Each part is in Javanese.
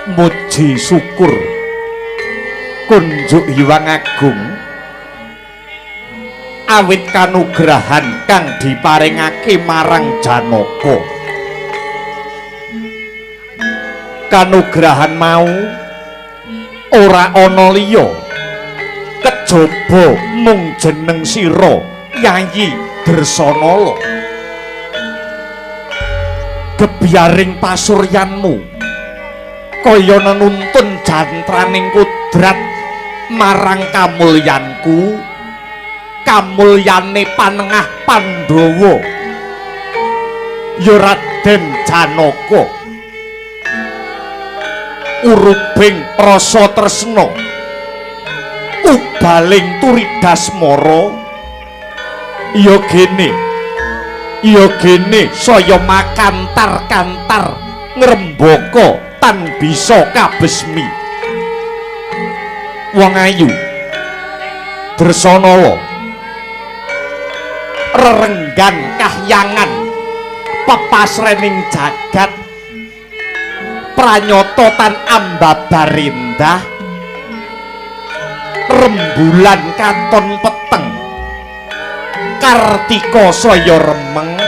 Muji syukur kunjuk Hyang Agung awit kanugrahan kang diparingake marang Janaka. Kanugrahan mau ora ana liya kejaba mung jeneng sira Yayi Dresanala. Gebyaring pasuryanmu kaya nenuntun jantraning kudrat marang kamulyanku, kamulyane panengah Pandhawa ya Raden Janaka. Urubing rasa tresna ubaling turidasmara ya gene, ya gene saya makantar-kantar ngrembaka tan bisa kabesmi. Wong ayu Dresanala rerenggan kahyangan pepasrening jagat pranyata tan ambabar endah rembulan katon peteng kartika saya remeng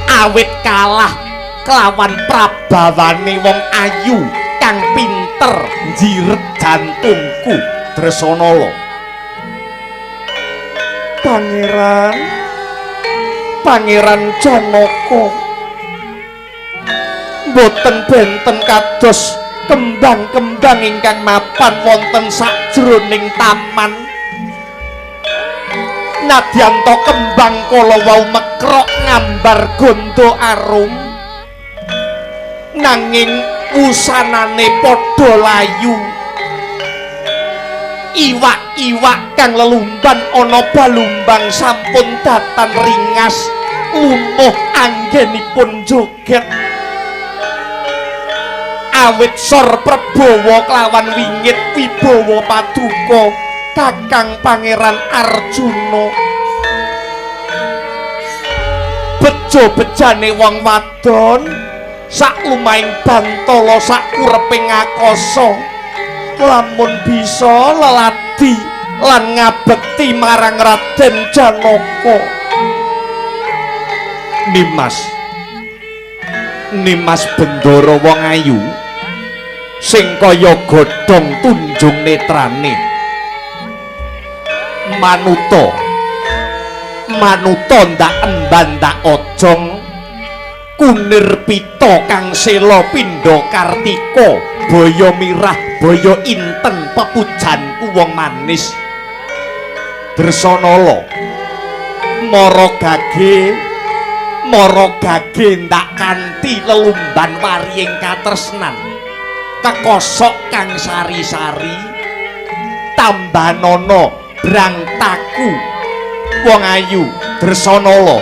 awit kalah kelawan prabawane wong ayu kang pinter njiret jantungku Dresanala. Pangeran, Pangeran Janaka mboten benten kados kembang-kembang ingkang mapan wonten sakjroning taman. Nadyan to kembang kala wau mekrok ngambar gondo arum, nanging wusanane padha layu. Iwak-iwak kang lelumban ana balumbang sampun datan ringas lumuh anggenipun joget. Awit sor prabawa kelawan wingit wibawa paduka Kakang Pangeran Arjuna. Bejo-bejane wong wadon sak lumahing bantala sak kureping akasa, lamun bisa leladi lan ngabekti marang Raden Janaka. Nimas, Nimas Bendara wong ayu sing kaya godhong tunjung netrane. Manuta, manuta ndak emban ndak ojong, kunir pita kang sela pindha kartika, baya mirah baya inten pepujanku wong manis. Dresanala mara gage, mara gage ndak kanthi lelumban wariying katresnan, kekosok kang sari-sari tambanana brangtaku wong ayu Dresanala.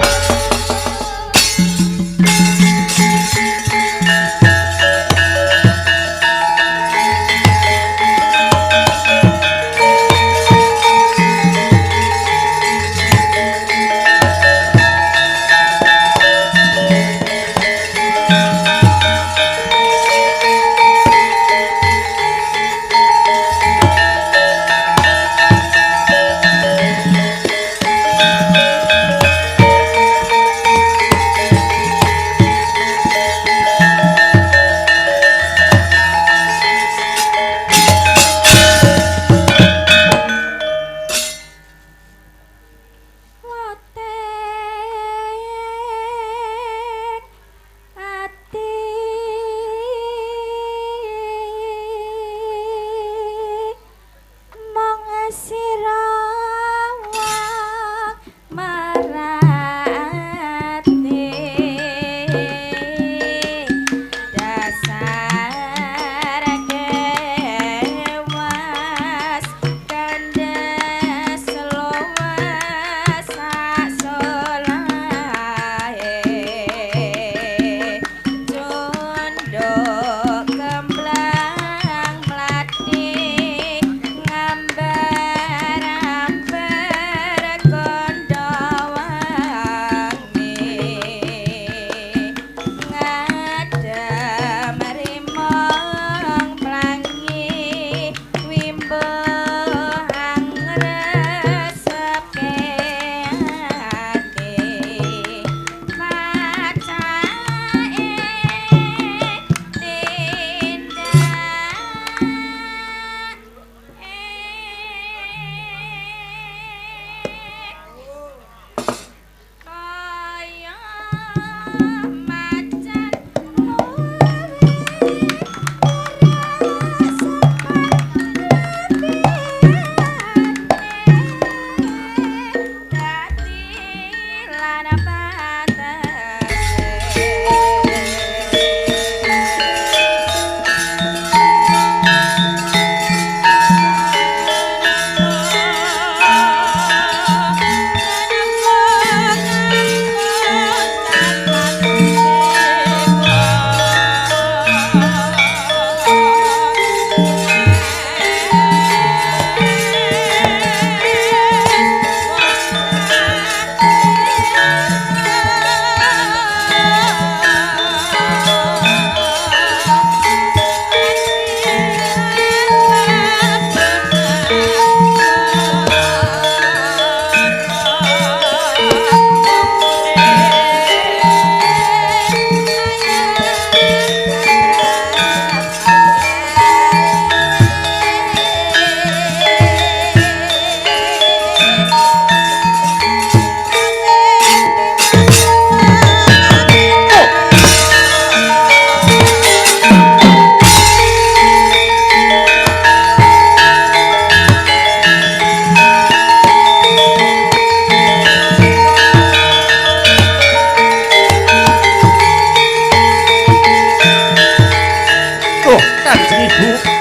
Kanjeng Ibu.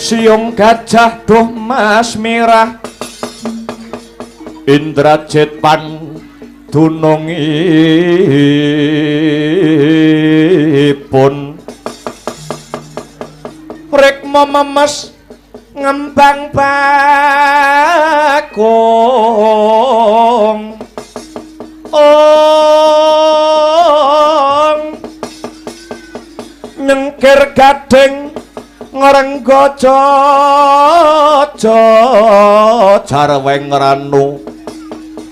Siung gajah duh mas mirah Indrajit pan dunungipun rikma memes ngembang bakung ong nyengkir gading ngrengga jaja jarweng ranu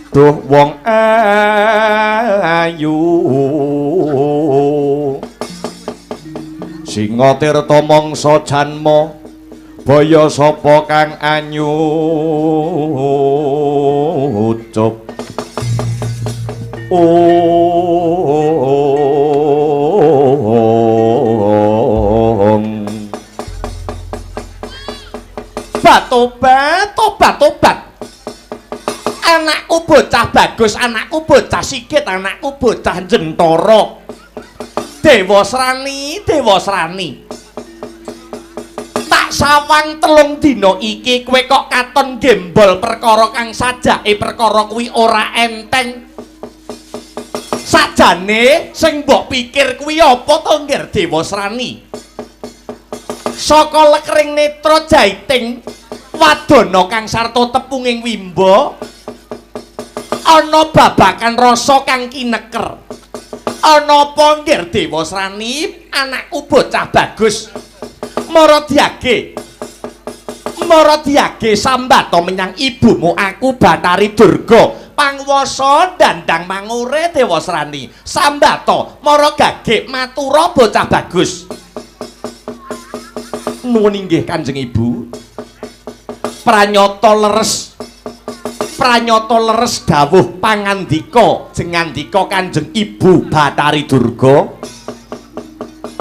duh wong ayu Singa tirta mangsa janma baya sapa kang anyucup Tobat, tobat, tobat. Anakku bocah bagus, anakku bocah sigit, anakku bocah jentara. Dewasrani, Dewasrani. Tak sawang 3 dina iki kowe kok katon gembol perkara kang sajake perkara kuwi ora enteng. Sajane sing mbok pikir kuwi apa to, Ngger Dewasrani? Saka lekring netra jaiting wadana kang sarta tepunging wimba ana babakan rasa kang kineker. Ana apa Ngger Dewasrani, anakku bocah bagus? Mara diage, mara diage sambata menyang ibumu aku Bathari Durga pangwasa dandang mangure. Dewasrani sambata mara gage matura bocah bagus. Nuwun inggih Kanjeng Ibu. Pranyata leres, pranyata leres dawuh pangandika jengandika Kanjeng Ibu Bathari Durga.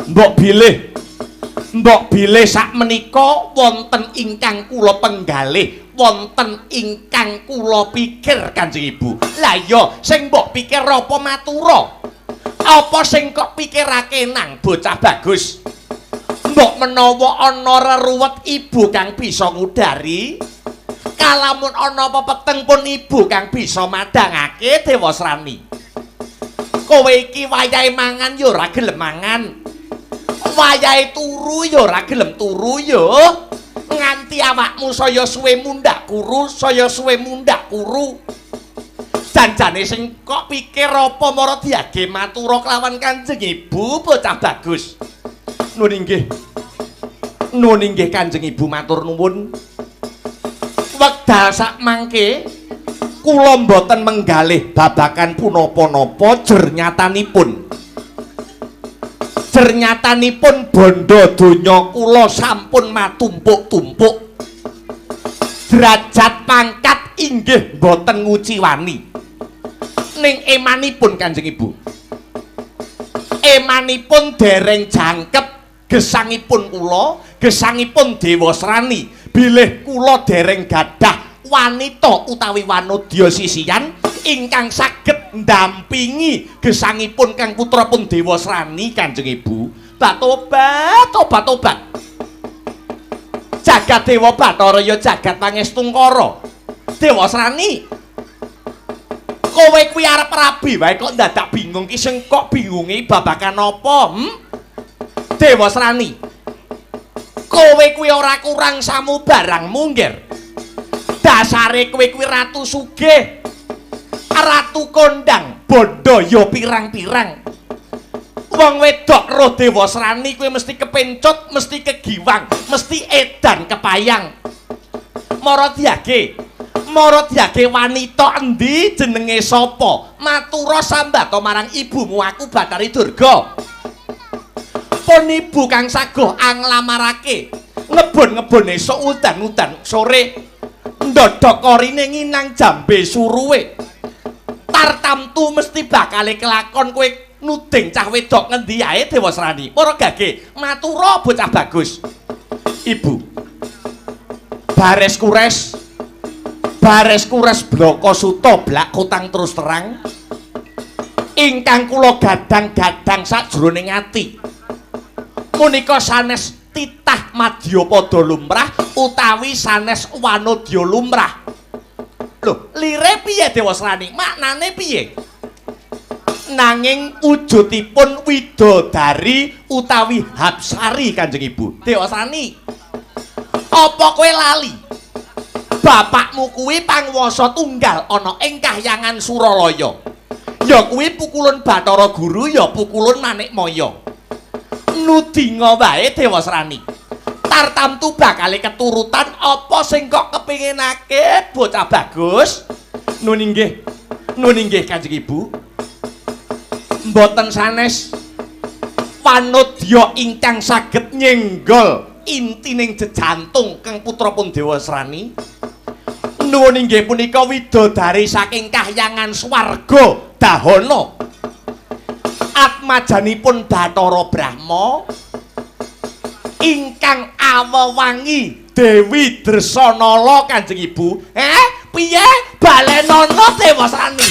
Mbok bilih, mbok bilih sakmenika wonten ingkang kula penggalih, wonten ingkang kula pikir Kanjeng Ibu. Lah iya, sing mbok pikir apa matura? Apa sing kok pikirake nang bocah bagus? Mbok menawa ana reruwet ibu kang bisa ngudari, kalamun ana pepeteng pun ibu kang bisa madhangake. Dewasrani, kowe iki wayahe mangan ya ora gelem mangan, wayahe turu ya ora gelem turu ya, nganti awakmu saya suwe mundhak kuru, saya suwe mundhak kuru. Janjane sing kok pikir apa mara diage matura kelawan Kanjeng Ibu bocah bagus. Nuwun inggih. Nuwun inggih Kanjeng Ibu, matur nuwun. Wekdal sakmangke kula mboten menggalih babakan punapa-napa jernyatanipun. Jernyatanipun bondo donya kula sampun matumpuk-tumpuk. Derajat pangkat inggih mboten nguciwani. Ning emanipun Kanjeng Ibu, emanipun dereng jangkep gesangipun kula, gesangipun Dewasrani, bilih kula dereng gadah wanita utawi wanodya sisian ingkang saged ndampingi gesangipun kang putra pun Dewasrani Kanjeng Ibu. Batobat, tobat, tobat. Jagat Dewa Bathara ya jagat Pangestungkara. Dewasrani, kowe kuwi arep rabi wae kok dadak bingung ki sing kok bingunge babakan apa? Dewasrani, kowe kuwi ora kurang samu barangmu, Ngger. Dasare kowe kuwi ratu sugih. Ratu kondang bondo ya pirang-pirang. Wong wedok roh Dewasrani kuwi mesti kepencut, mesti kegiwang, mesti edan kepayang. Mara diage, mara diage wanita endi jenenge sapa? Matura sambata marang ibumu aku Bathari Durga. Pun ibu kang saguh anglamarake, ngebon-ngebon esuk udan-udan sore, ndodhok korine nginang jambe suruwe. Tartamtu mesti bakale kelakon kowe nuding cah wedok ngendi ae Dewasrani. Para gage, matura bocah bagus. Ibu. Bares kures. Bares kures bloko suta blak kutang terus terang. Ingkang kula gadang-gadang sajroning ati. Punika sanes titah madyapada lumrah utawi sanes wanodya lumrah. Lho, lire piye Dewasrani? Maknane piye? Nanging wujudipun widodari utawi hapsari Kanjeng Ibu. Dewasrani, apa kowe lali? Bapakmu kuwi panguwasa tunggal ana ing kahyangan Suralaya. Ya kuwi pukulun Bathara Guru, ya pukulun Manikmaya. Nudinga wae Dewasrani. Tartamtu bakale keturutan apa sing kok kepinginake bocah bagus? Nun inggih. Nun inggih Kanjeng Ibu. Mboten sanes wanodya ingkang saged nyenggol intining jejantung kang putra pun Dewasrani. Nuwun inggih punika widodari saking kahyangan swarga Dahana. Atmajanipun Bathara Brahma ingkang awewangi Dewi Dresanala Kanjeng Ibu. Piye balenono Dewasrani?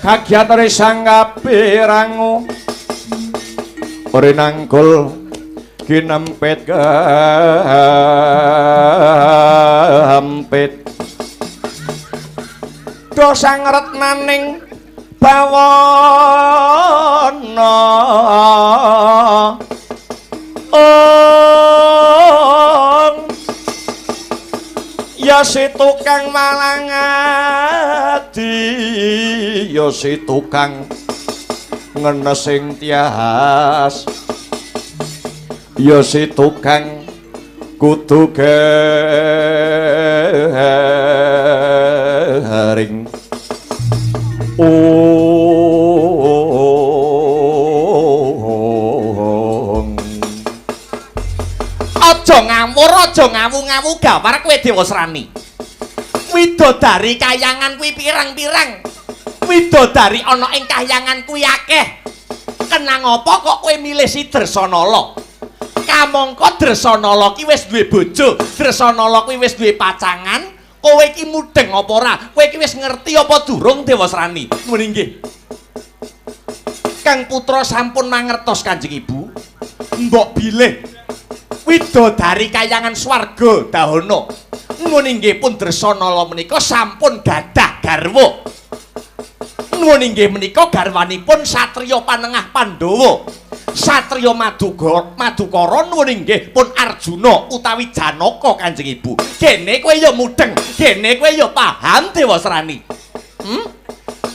Kagyatare sang kapirangu ore nangkul kinempet gampit do sang retnaning bawana ong ya si tukang malangadi, ya si tukang ngenes sing tias, ya si tukang kudu garing. Aja ngawur, aja ngawu-ngawu gawar kowe Dewasrani. Widodari kayangan kuwi pirang-pirang. Widodari ana ing kahyangan kuwi akeh. Kenang apa kok kowe milih si Dresanala? Kamangka Dresanala ki wis duwe bojo, Dresanala kuwi wis duwe pacangan, kowe iki mudeng apa ora? Kowe iki wis ngerti apa durung Dewasrani? Nuwun inggih. Kang putra sampun mangertos Kanjeng Ibu. Mbok bilih widodari kayangan swarga Dahana. Nuwun inggih pun Dresanala menika sampun gadah garwa. Nuwun inggih menika garwanipun satriya panengah Pandhawa. Satriya Madukara nuwun inggih pun Arjuna utawi Janaka Kanjeng Ibu. Kene kowe ya mudeng, kene kowe ya paham Dewasrani.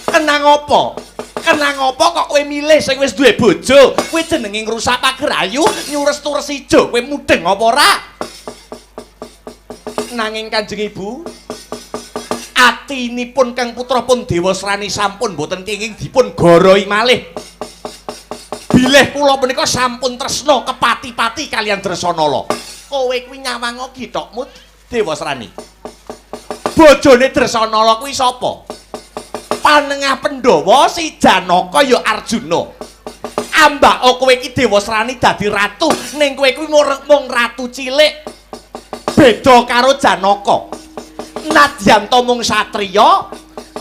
Kenang apa? Kenang apa kok kowe milih sing wis duwe bojo? Kowe jenenge ngrusak pager ayu, nyures-tures ijo, kowe mudeng apa ora? Nanging Kanjeng Ibu, atinipun Kang putra pun Dewasrani sampun boten kenging dipun goroi malih. Bilih kula punika sampun tresna kepati-pati kaliyan Dresanala. Kowe kuwi nyawang githokmu Dewasrani. Bojone Dresanala kuwi sapa? Panengah Pandhawa si Janaka ya Arjuna. Ambako kowe iki Dewasrani dadi ratu, ning kowe kuwi mung ratu cilik. Beda karo Janaka. Nadyan ta mung satriya,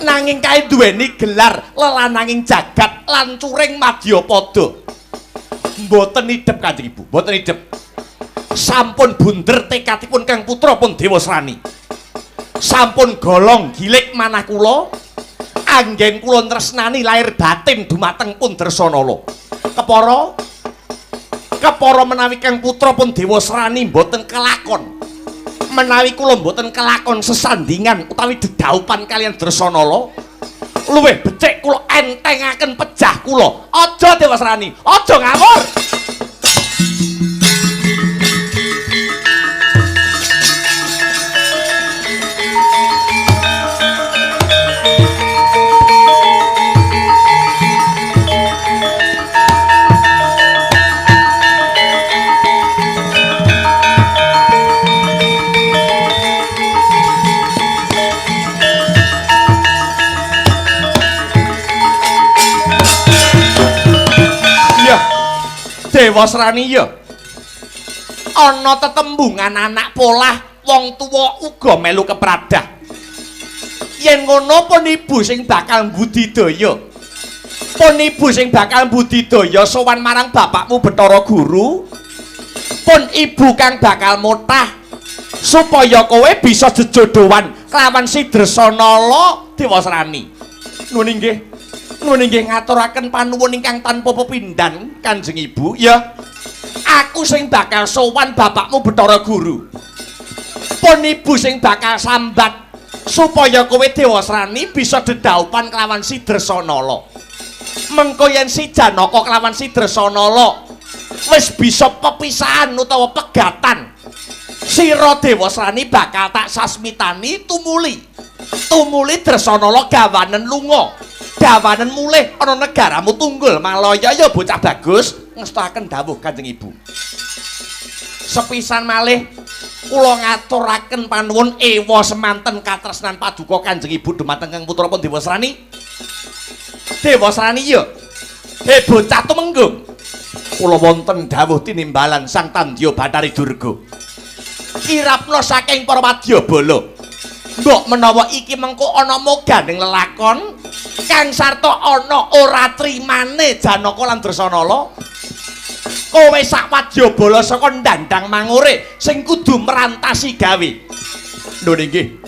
nanging kae duweni gelar lelananging jagat lan curing madyapada. Mboten idep Kanjeng Ibu, mboten idep. Sampun bunder tekadipun Kang Putra pun Dewasrani. Sampun golong gilik manah kula, anggen kula tresnani lahir batin dumateng pun Dresanala. Kepara kepara menawi Kang Putra pun Dewasrani mboten kelakon. Menawi kula mboten kelakon sesandingan utawi dedhaupan kaliyan Dresanala, luwih becik kula entengaken pejah kula. Aja Dewasrani, aja ngawur. Dewasrani ya ana tetembungan anak polah wong tuwa uga melu kepradah. Yen ngono pun ibu sing bakal mbudidaya, pun ibu sing bakal mbudidaya sowan marang bapakmu Bathara Guru, pun ibu kang bakal motah supaya kowe bisa jejodohan kelawan si Dresanala. Dewasrani, nuwun inggih. Nuwun inggih ngaturaken panuwun ingkang tanpa pepindhan Kanjeng Ibu. Ya, aku sing bakal sowan bapakmu Bathara Guru, pun ibu sing bakal sambat supaya kowe Dewasrani bisa dedhaupan kelawan si Dresanala. Mengko yen si Janaka kelawan si Dresanala wis bisa pepisahan utawa pegatan, sira Dewasrani bakal tak sasmitani tumuli tumuli Dresanala gawanen lunga, gawanen mulih ana negaramu Tunggul Malaya. Ya bocah bagus, ngestoaken dawuh Kanjeng Ibu. Sepisan malih kula ngaturaken panuwun ewa semanten katresnan paduka Kanjeng Ibu dumateng Kang Putra pun Dewasrani. Dewasrani ya, he bocah tumenggung, kula wonten dawuh tinimbalan Sang Tandya Bathari Durga. Kirapna saking para wadyabala, mbok menawa iki mengko ana moganing lelakon kang sarta ana ora trimane Janaka lan Dresanala. Kowe sak wadyabala saka ndandang mangure sing kudu merantasi gawe. Nuwun inggih.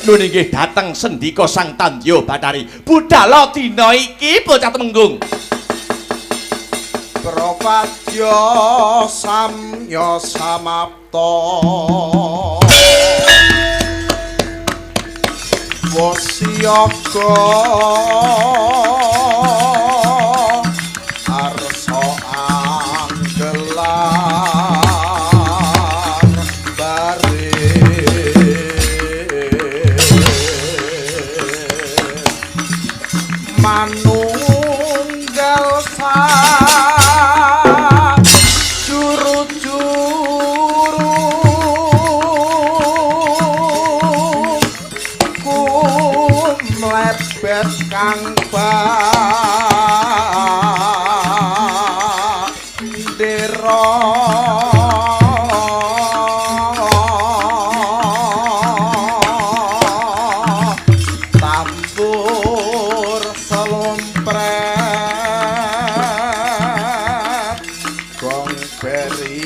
Nuwun inggih dhateng sendika Sang Tandya Bathari. Budhala dina iki bocah temenggung. Prapadya samya samapta. Wasiyaga arsa anggelar bare manunggal sak juru-juru mlebet kang bandera tambur selompret gong beri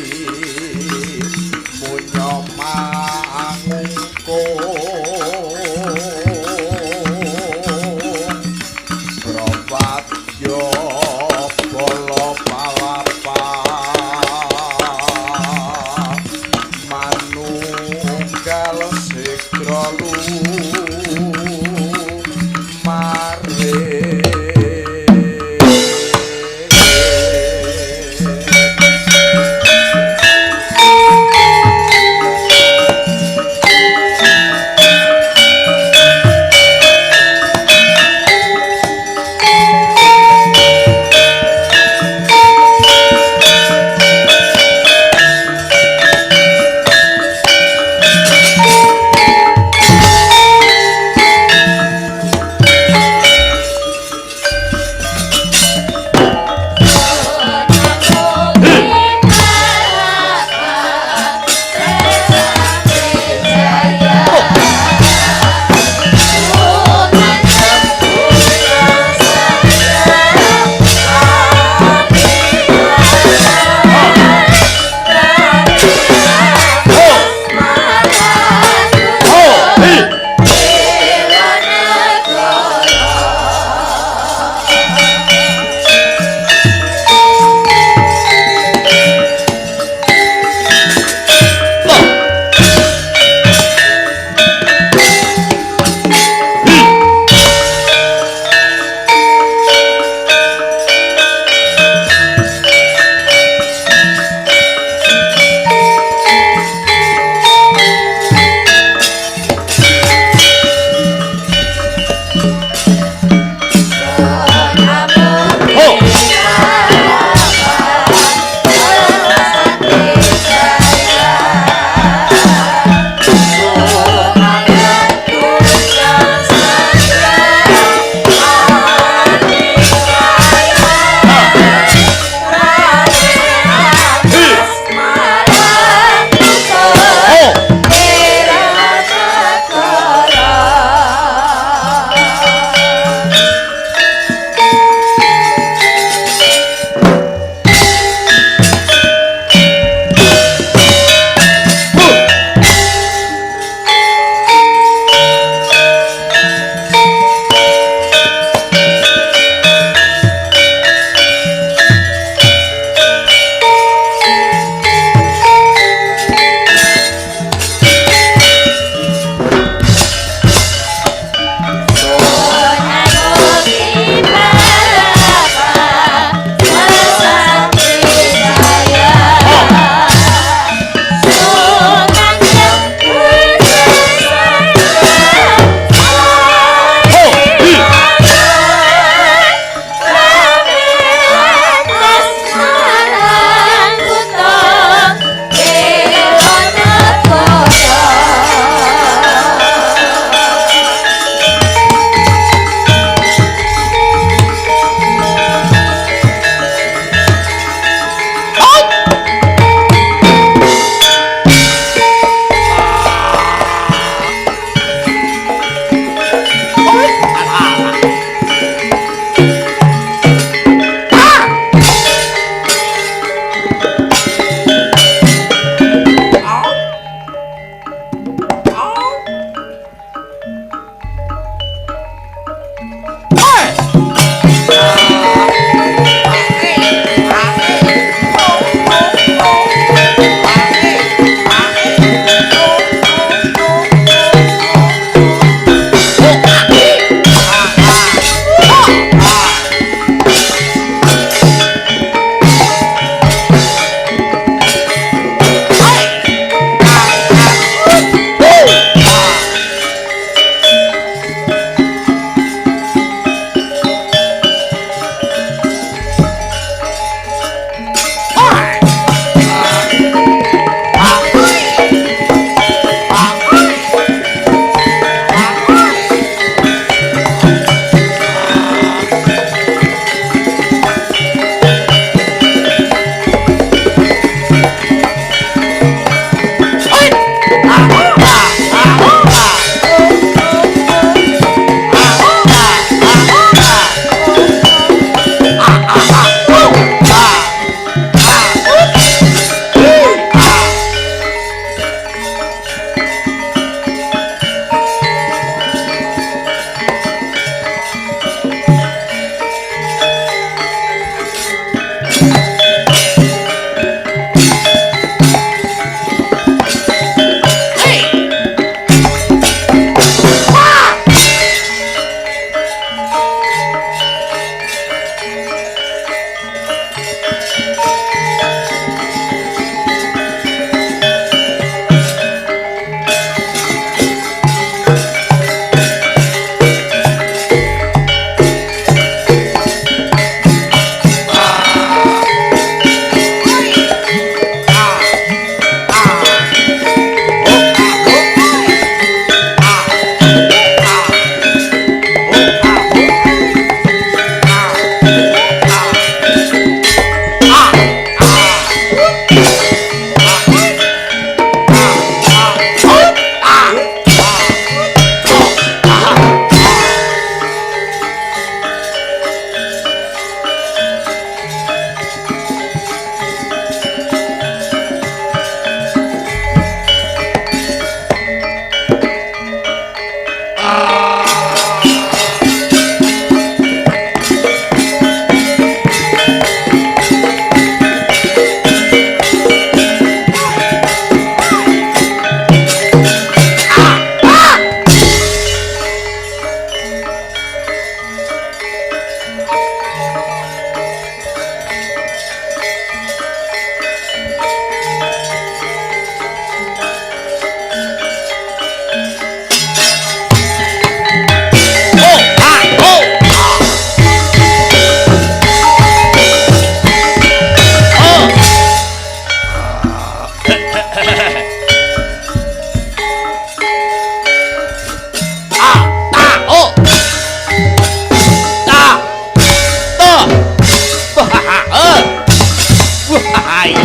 munyo mangungkung.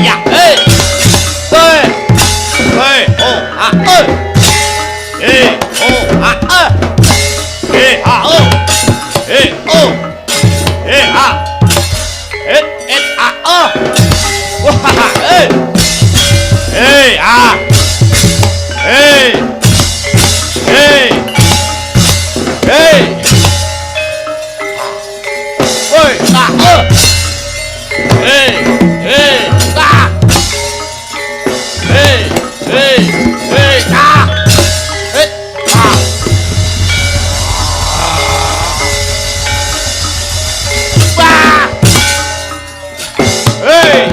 Ya, eh. Eh. Eh, oh, ah, eh. Eh, oh, ah, eh. Eh, ah, oh. Eh, oh. Eh, ah. Eh, eh, ah, oh. Wah, eh. Eh, ah. Eh. Eh. Eh. Woi, ah, eh. Eh, eh, ah. Eh, eh, eh, ah. Eh, ah. Wah. Eh.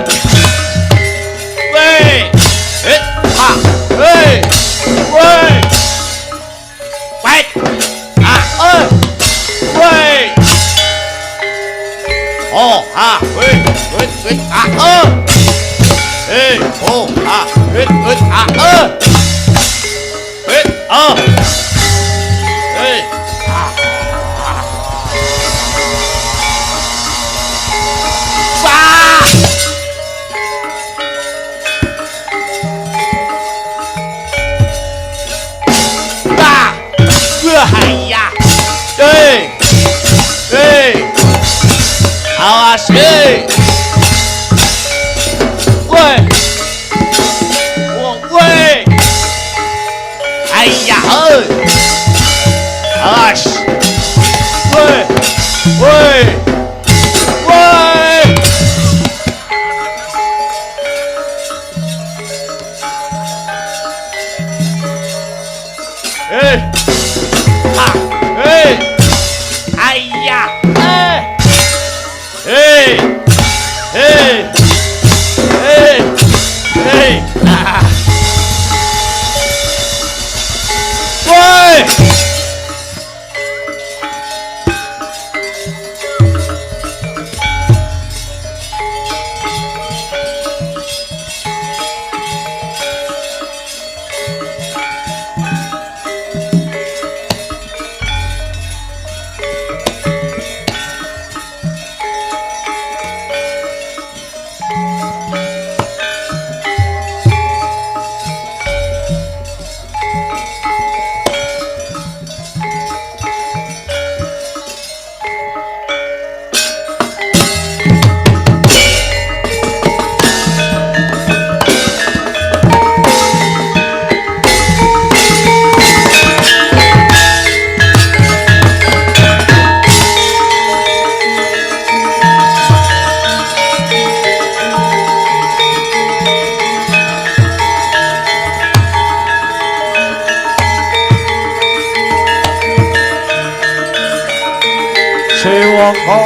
Wei. Eh, ah. Eh. Wei. Wei. Ah, eh. Wei. Oh, ah, wei, wei, wei, ah, eh. Eh, oh, ah, wei, wei, ah, eh. Wei, ah. Eh, ah. Wah. Wah. Wah, ya. Eh. Eh. Awas, eh. Woi. Woi. 哎呀，哎。Awas. Woi. Woi. Woi. Eh. Ah. Eh. 哎呀，哎。Hey! Hey! Hey! Hey! Ah. Woi! Sewaka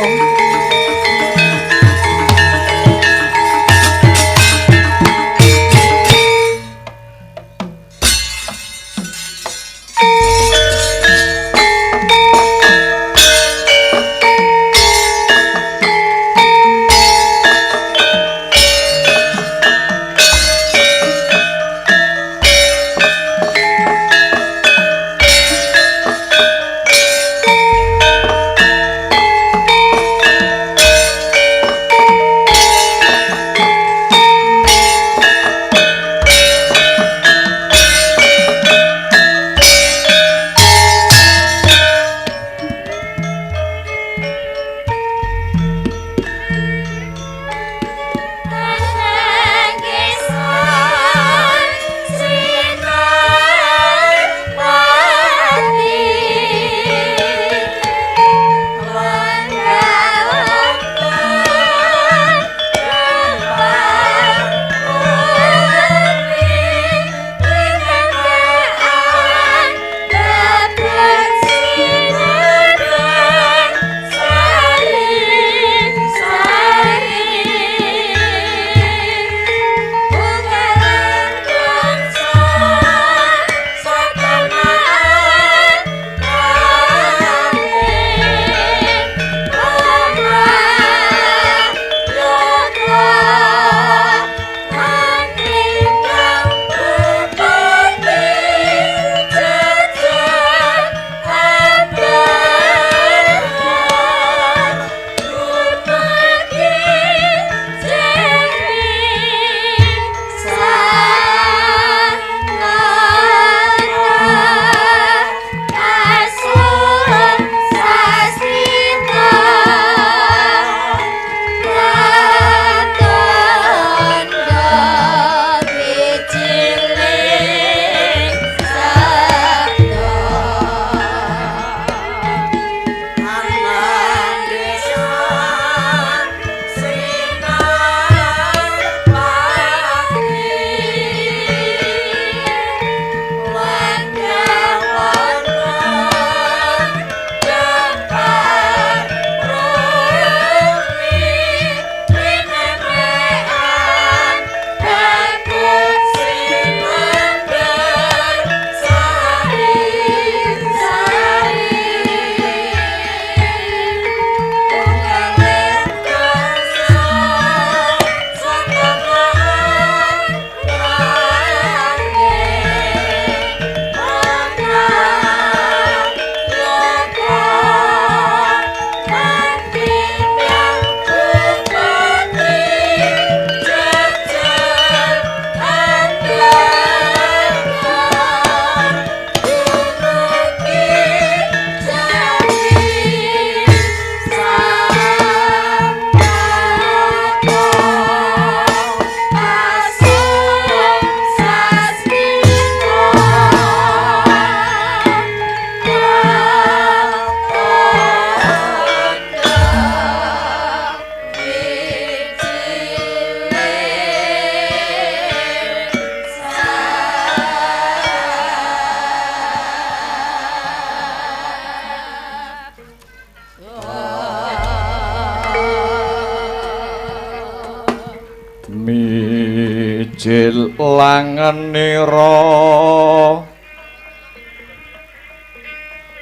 Mijil langenira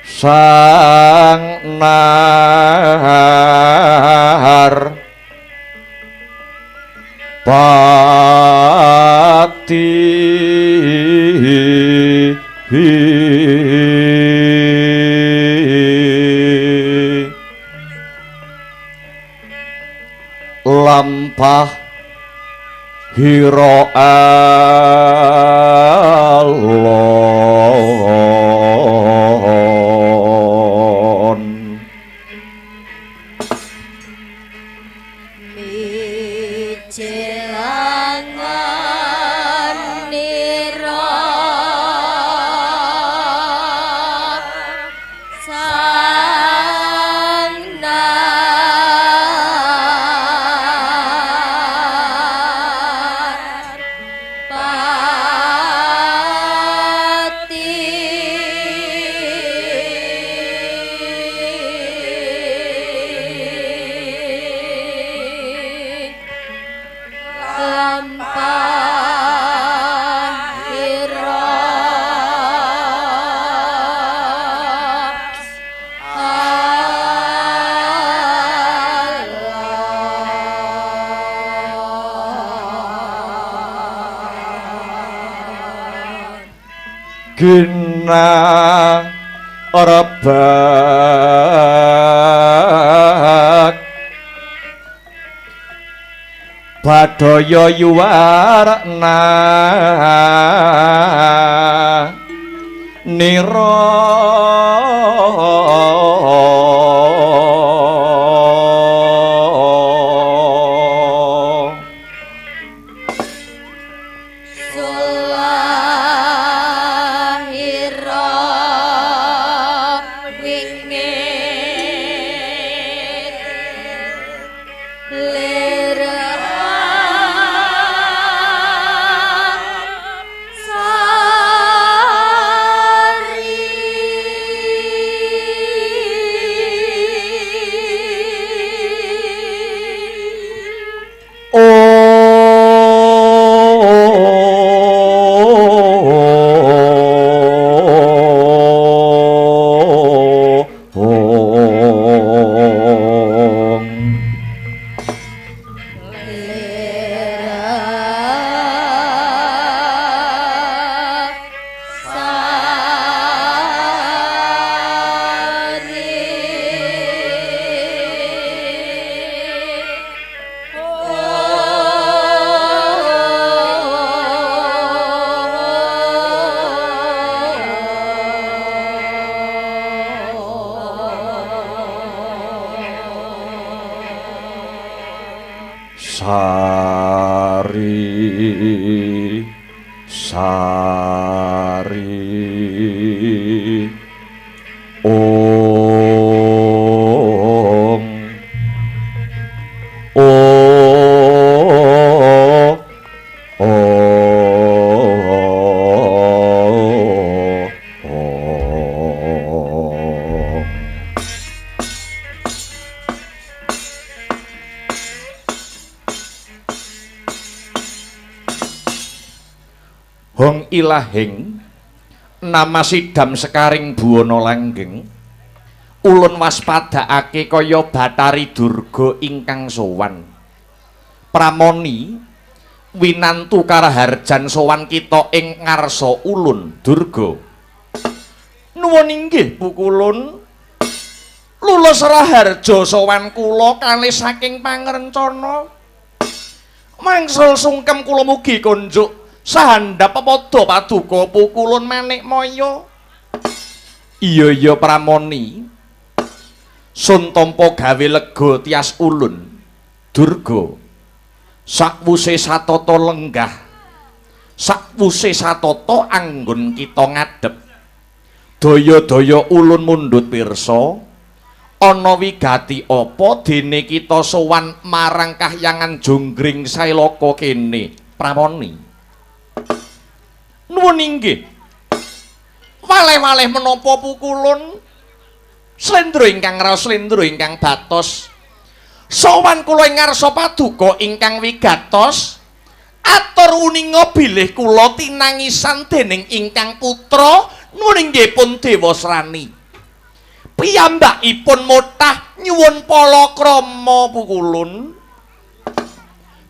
sang nahar pati lampah hira alon Mijilangan nira sang nar pati lampah hira Allah. Gina rebak badaya yuwarna nira Sulahira wingit lir sari Oh, Sari sari ong o o ong. Hong ilahing nama sidam sekaring buwana langgeng ulun waspadakake kaya Bathari Durga ingkang sowan. Pramoni winantu karaharjan sowan kita ing ngarsa ulun Durga. Nuwun inggih pukulun. Lulus raharja sowan kula kalih saking pangrencana. Mangsul sungkem kula mugi konjuk sahandap pepadha paduka pukulun manik maya. Iya iya Pramoni. Sun tampa gawe lega tias ulun Durga. Sakwuse satata lenggah, sakwuse satata anggon kita ngadhep. Daya-daya ulun mundhut pirsa ana wigati apa dene kita sowan marang kahyangan Jonggring Sailaka kene Pramoni. Nuwun inggih. Waleh-waleh menapa pukulun? Slendro ingkang raos, slendro ingkang batos. Sowan kula ing ngarsa paduka ingkang wigatos. Atur uninga bilih kula tinangisan dening ingkang putra nuwun inggih pun Dewasrani. Piyambakipun motah nyuwun palakrama pukulun.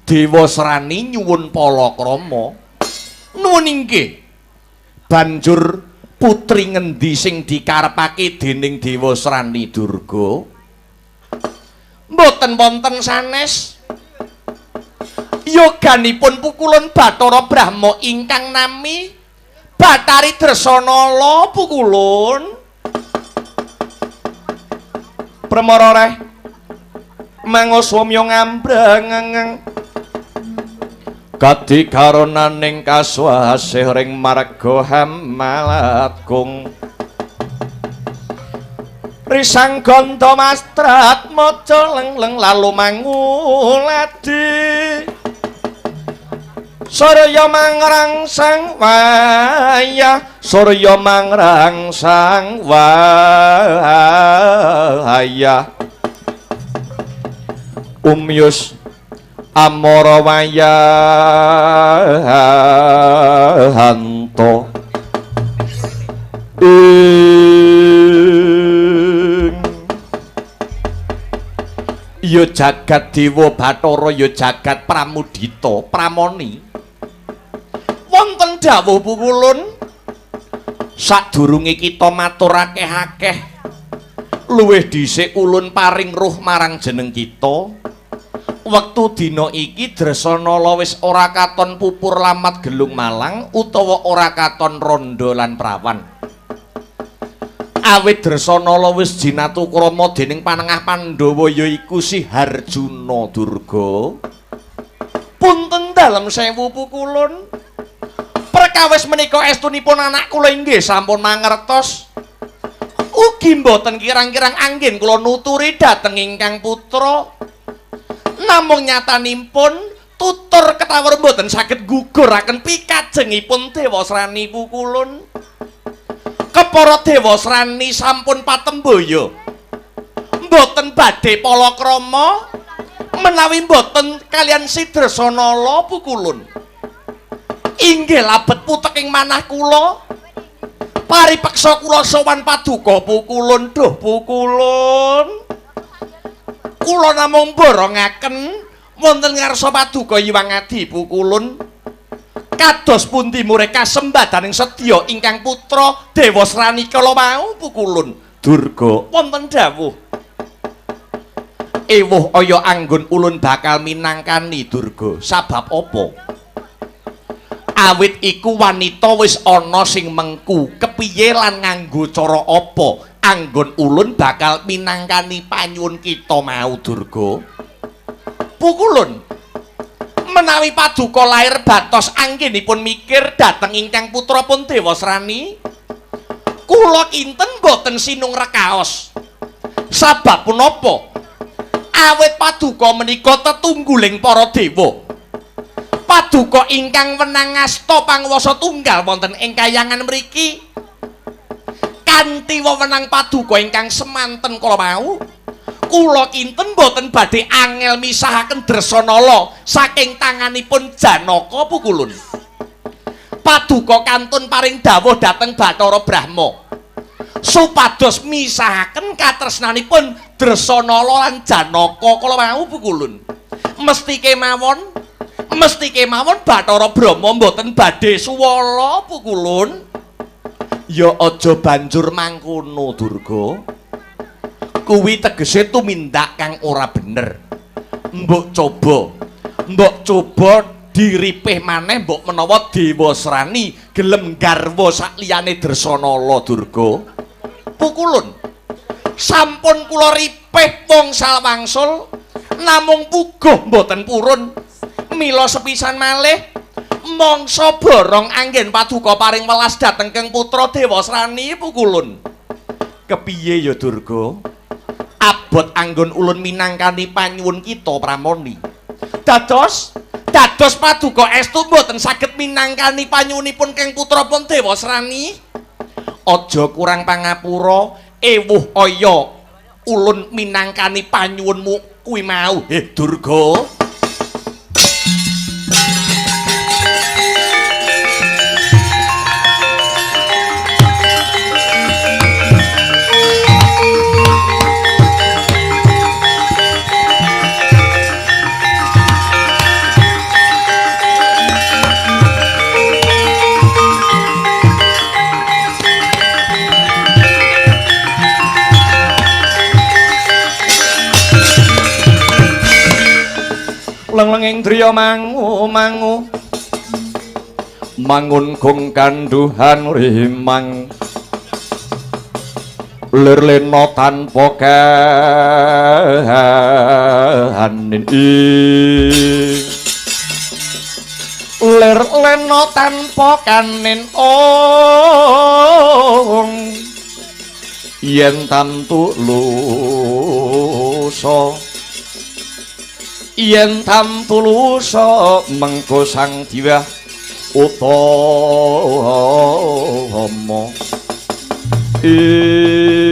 Dewasrani nyuwun palakrama. Nuwun inggih. Banjur putri ngendi sing dikarepake dening Dewasrani Durga? Mboten wonten sanes. Yoganipun pukulun Bathara Brahma ingkang nami Bathari Dresanala pukulun. Premara reh mangoswamya ngambrang kadikaronaning kaswasih ring marga Hamalatgung. Risang ganda mastrat maca lengleng lalu manguladi. Surya mangrangsang wayah, surya mangrangsang wayah. Umyus amara wayahanto. Ya jagat dewa Bathara, ya jagat Pramudita Pramoni. Wonten dawuh pukulun, sadurunge kita matur akeh-akeh, luwih dhisik ulun paring ruh marang jeneng kita. Wektu dina iki Dresanala wis ora katon pupur lamat gelung malang utawa ora katon randha lan prawan. Awit Dresanala wis jinatukrama dening panengah Pandhawa yaiku si Harjuna Durga. Punten dalem sewu pukulun. Perkawis menika estunipun anak kula inggih sampun mangertos. Ugi mboten kirang-kirang anggen kula nuturi dhateng ingkang putra. Namung nyatanipun tutur ketawur mboten saged guguraken pikajengipun Dewasrani pukulun. Kepara Dewasrani sampun patembaya. Mboten badhe palakrama menawi mboten kaliyan si Dresanala pukulun. Inggih labet puteking manah kula. Paripeksa kula sowan paduka pukulun, duh pukulun. Kula namung borongaken wonten ngarsa paduka Hyang Adi pukulun. Kados pundi murih kasembadaning sedya ingkang putra Dewasrani kala wau pukulun. Durga wonten dawuh. Ewuh aya anggon ulun bakal minangkani Durga. Sabab apa? Awit iku wanita wis ana sing mengku, kepiye lan nganggo cara apa anggon ulun bakal minangkani panyuwun kita mau Durga. Pukulun, menawi paduka lair batos anggenipun mikir dhateng ingkang putra pun Dewasrani, kula kinten boten sinung rekaos. Sabab punapa? Awit paduka menika tetungguling para dewa. Paduka ingkang wenang ngasta panguwasa tunggal wonten ing kayangan mriki kanthi wewenang paduka ingkang semanten kala wau, kula kinten boten badhe angel misahaken Dresanala saking tanganipun Janaka pukulun. Paduka kantun paring dawuh dhateng Bathara Brahma supados misahaken katresnanipun Dresanala lan Janaka kala wau pukulun. Mesti kemawon, mesti kemawon Bathara Brahma mboten badhe suwala pukulun. Ya aja banjur mangkono Durga. Kuwi tegese tumindak kang ora bener. Mbok coba, mbok coba diripih maneh mbok menawa Dewasrani gelem garwa sakliyane Dresanala Durga. Pukulun, sampun kula ripih wongsal wangsul namung puguh mboten purun. Mila sepisan malih mangsa borong anggen paduka paring welas dhateng keng putra Dewasrani pukulun. Kepiye ya Durga? Abot anggon ulun minangkani panyuwun kita Pramoni. Dados dados paduka estu mboten saged minangkani panyuwunipun keng putra pun Dewasrani. Aja kurang pangapura, ewuh aya ulun minangkani panyuwunmu kuwi mau. Durga. Leng-lenging driya mangu mangu mangun gong kanduhan rimang lir lena tanpa kahanin ing lir lena tanpa kanin ong yen tamtu lusa yen tamtu lusa mengko sang diwa utama ing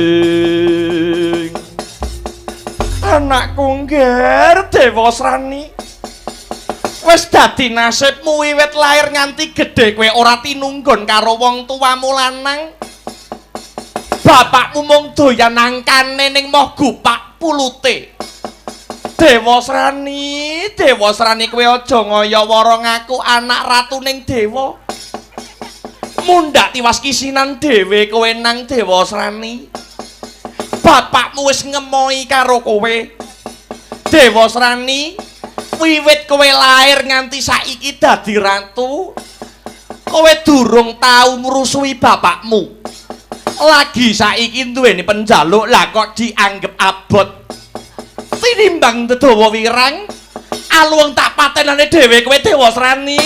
anakku ngger Dewasrani wis dadi nasibmu wiwit lair nganti gedhe kowe ora tinunggon karo wong tuamu lanang. Bapakmu mung doyan angkane ning moh gupak pulute. Dewasrani, Dewasrani kowe aja ngaya-wara ngaku anak ratuning dewa. Mundhak tiwas kisinan dhewe kowe nang Dewasrani. Bapakmu wis ngemoi karo kowe. Dewasrani, wiwit kowe lair nganti saiki dadi ratu, kowe durung tau ngrusuhi bapakmu. Lagi saiki duweni penjaluk lah kok dianggep abot. Tinimbang dedawa wirang, aluwung tak patenane dhewe kowe Dewasrani.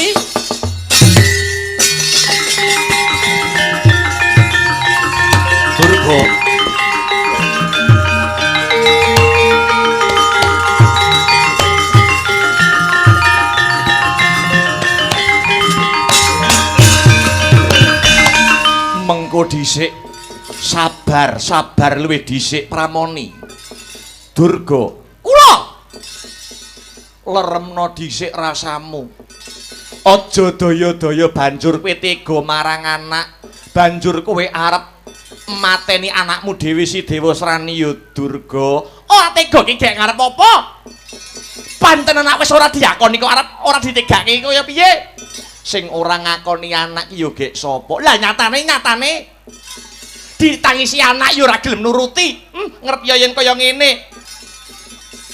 Durga. Mengko dhisik, sabar, sabar luwih dhisik Pramoni. Durga, kula leremno dhisik rasamu. Aja daya-daya banjur kowe tega marang anak, banjur kowe arep mateni anakmu dhewe si Dewasrani ya Durga. Ora tega ki gek ngarep apa? Panten anak wis ora diakoni kok arep ora ditegake kaya piye? Sing ora ngakoni anak ki ya gek sapa? Lah nyatane nyatane ditangisi anak ya ora gelem nuruti. Ngerti ya yen kaya ngene.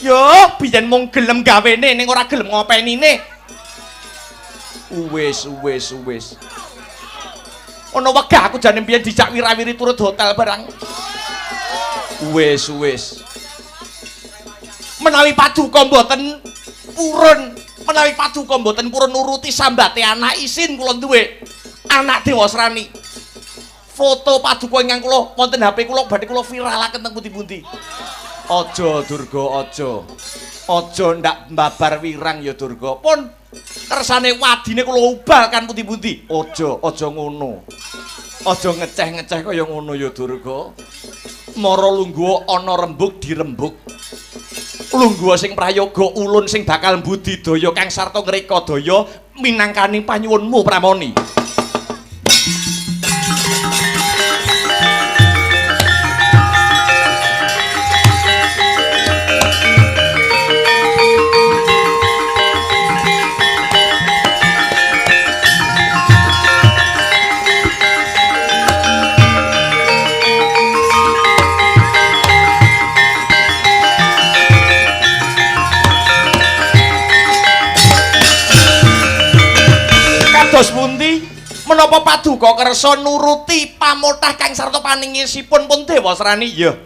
Yo biyen mung gelem gawene ning ora gelem ngopenine. Wis wis wis. Ono wegah aku jane biyen dijak wirawiri turut hotel barang. Wis wis. Menawi paduka mboten purun, menawi paduka mboten purun nuruti sambate anak isin kula duwe anak Dewasrani. Foto paduka ingkang kula wonten HP kula badhe kula viralaken teng pundi-pundi. Aja Durga, aja. Aja ndak mbabar wirang ya Durga. Pun kersane wadine kula ubalkan pundi-pundi. Aja, aja ngono. Aja ngeceh-ngeceh kaya ngono ya Durga. Mara lungguh ana rembug dirembug. Lungguh sing prayoga ulun sing bakal mbudidaya kang sarta ngrekadaya minangkani panyuwunmu Pramoni. Kados pundi menapa paduka kersa nuruti pamotah kang sarta paningisipun pun Dewasrani? Ya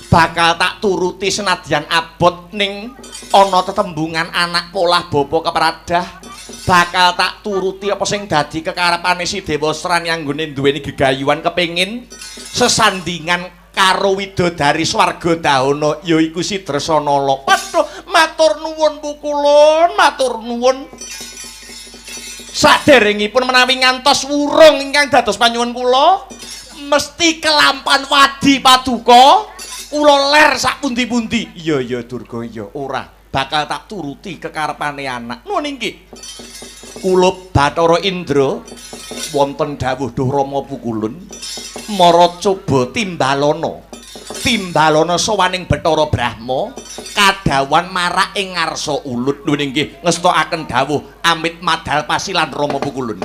bakal tak turuti senadyan abot ning ana tetembungan anak polah bapa kepradah. Bakal tak turuti apa sing dadi kekarepane si Dewasrani anggone duweni gegayuhan kepengin sesandingan karo widodari swarga dahana yaiku si Dresanala. Waduh, matur nuwun Pukulun, matur nuwun. Saderengipun menawi ngantos wurung ingkang dados panyuwun kula mesti kelampan wadi paduka kula ler sak pundi-pundi. Iya iya Durga, iya ora bakal tak turuti kekarepane anak. Nuwun inggih. Kula Bathara Indra wonten dawuh duh Rama Pukulun mara coba timbalana. Timbalana sowaning Bathara Brahma kadhawan marak ing ngarsa ulut. Nuwun inggih ngestokaken dawuh amit madal pasilan Rama Pukulun.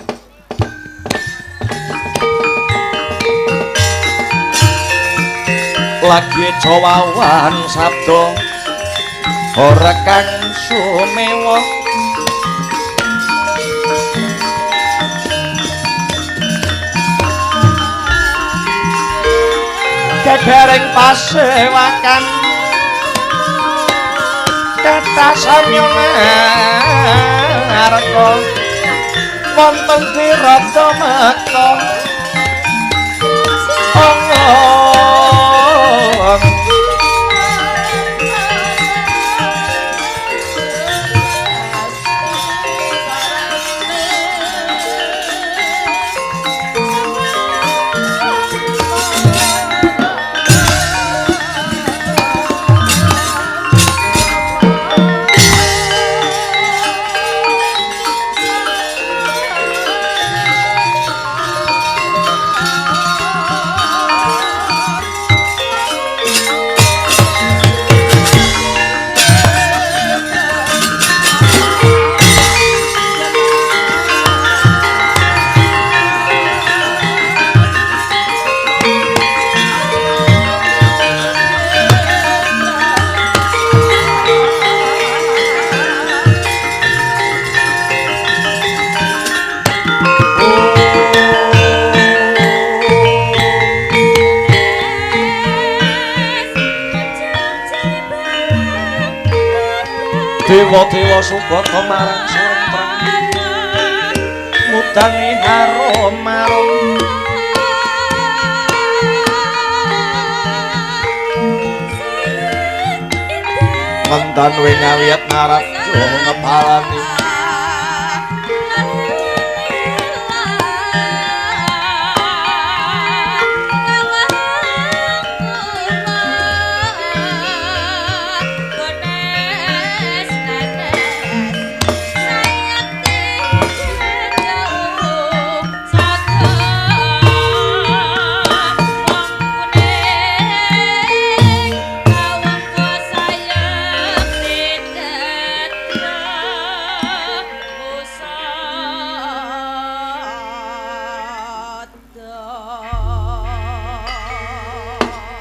Lagi jawawan sabda ora kang sumewa. Gegering pasewakan kathah samya narka wonten tirata meka. Dewa-dewa subata marang sureng mudani harum marum mentan wingawiyat ngarep ngebalani.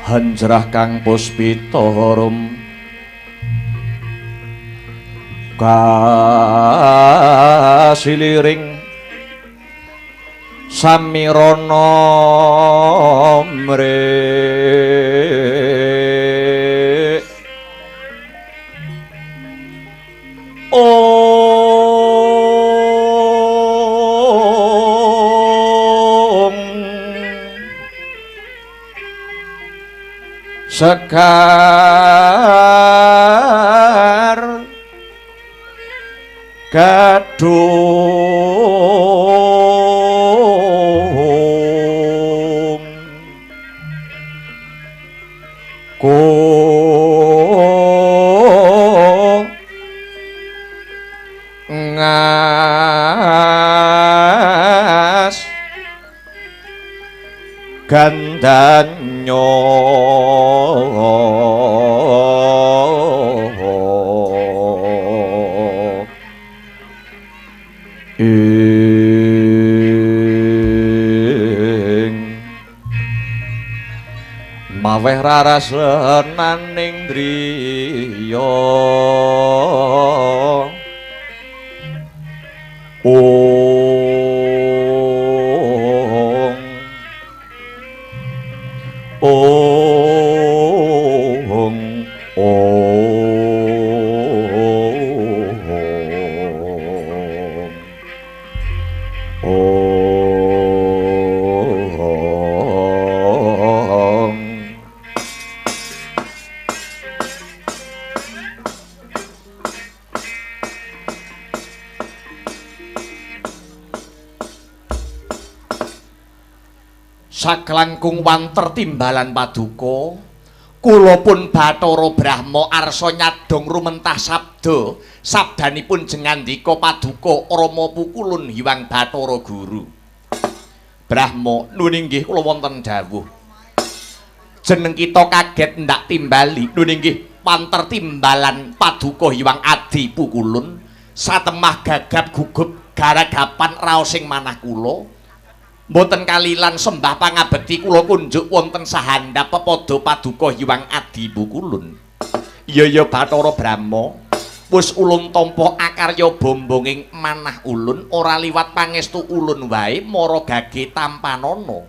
Hanjrah kang puspita harum kasiliring samirana mrik Sekar gadung ko ngas gandanyo ing maweh raras lenaning driya. Ong ong ong ong. Saklangkung wanter timbalan paduka, kula pun Bathara Brahma arsa nyadong rumentah sabda, sabdanipun jengandika paduka Rama pukulun Hyang Bathara Guru. Brahma nuwun inggih kula wonten dawuh. Jeneng kita kaget ndak timbali, nuwun inggih wanter timbalan paduka Hyang Adi Pukulun, satemah gagap gugup garagapan raosing manah kula. Mboten kalilan sembah pangabekti kula kunjuk wonten sahandap pepadha paduka Hyang Adi Pukulun. Iya ya Bathara Brahma, wis ulun tampa akarya bombonging manah ulun ora liwat pangestu ulun wae mara gage tampanana.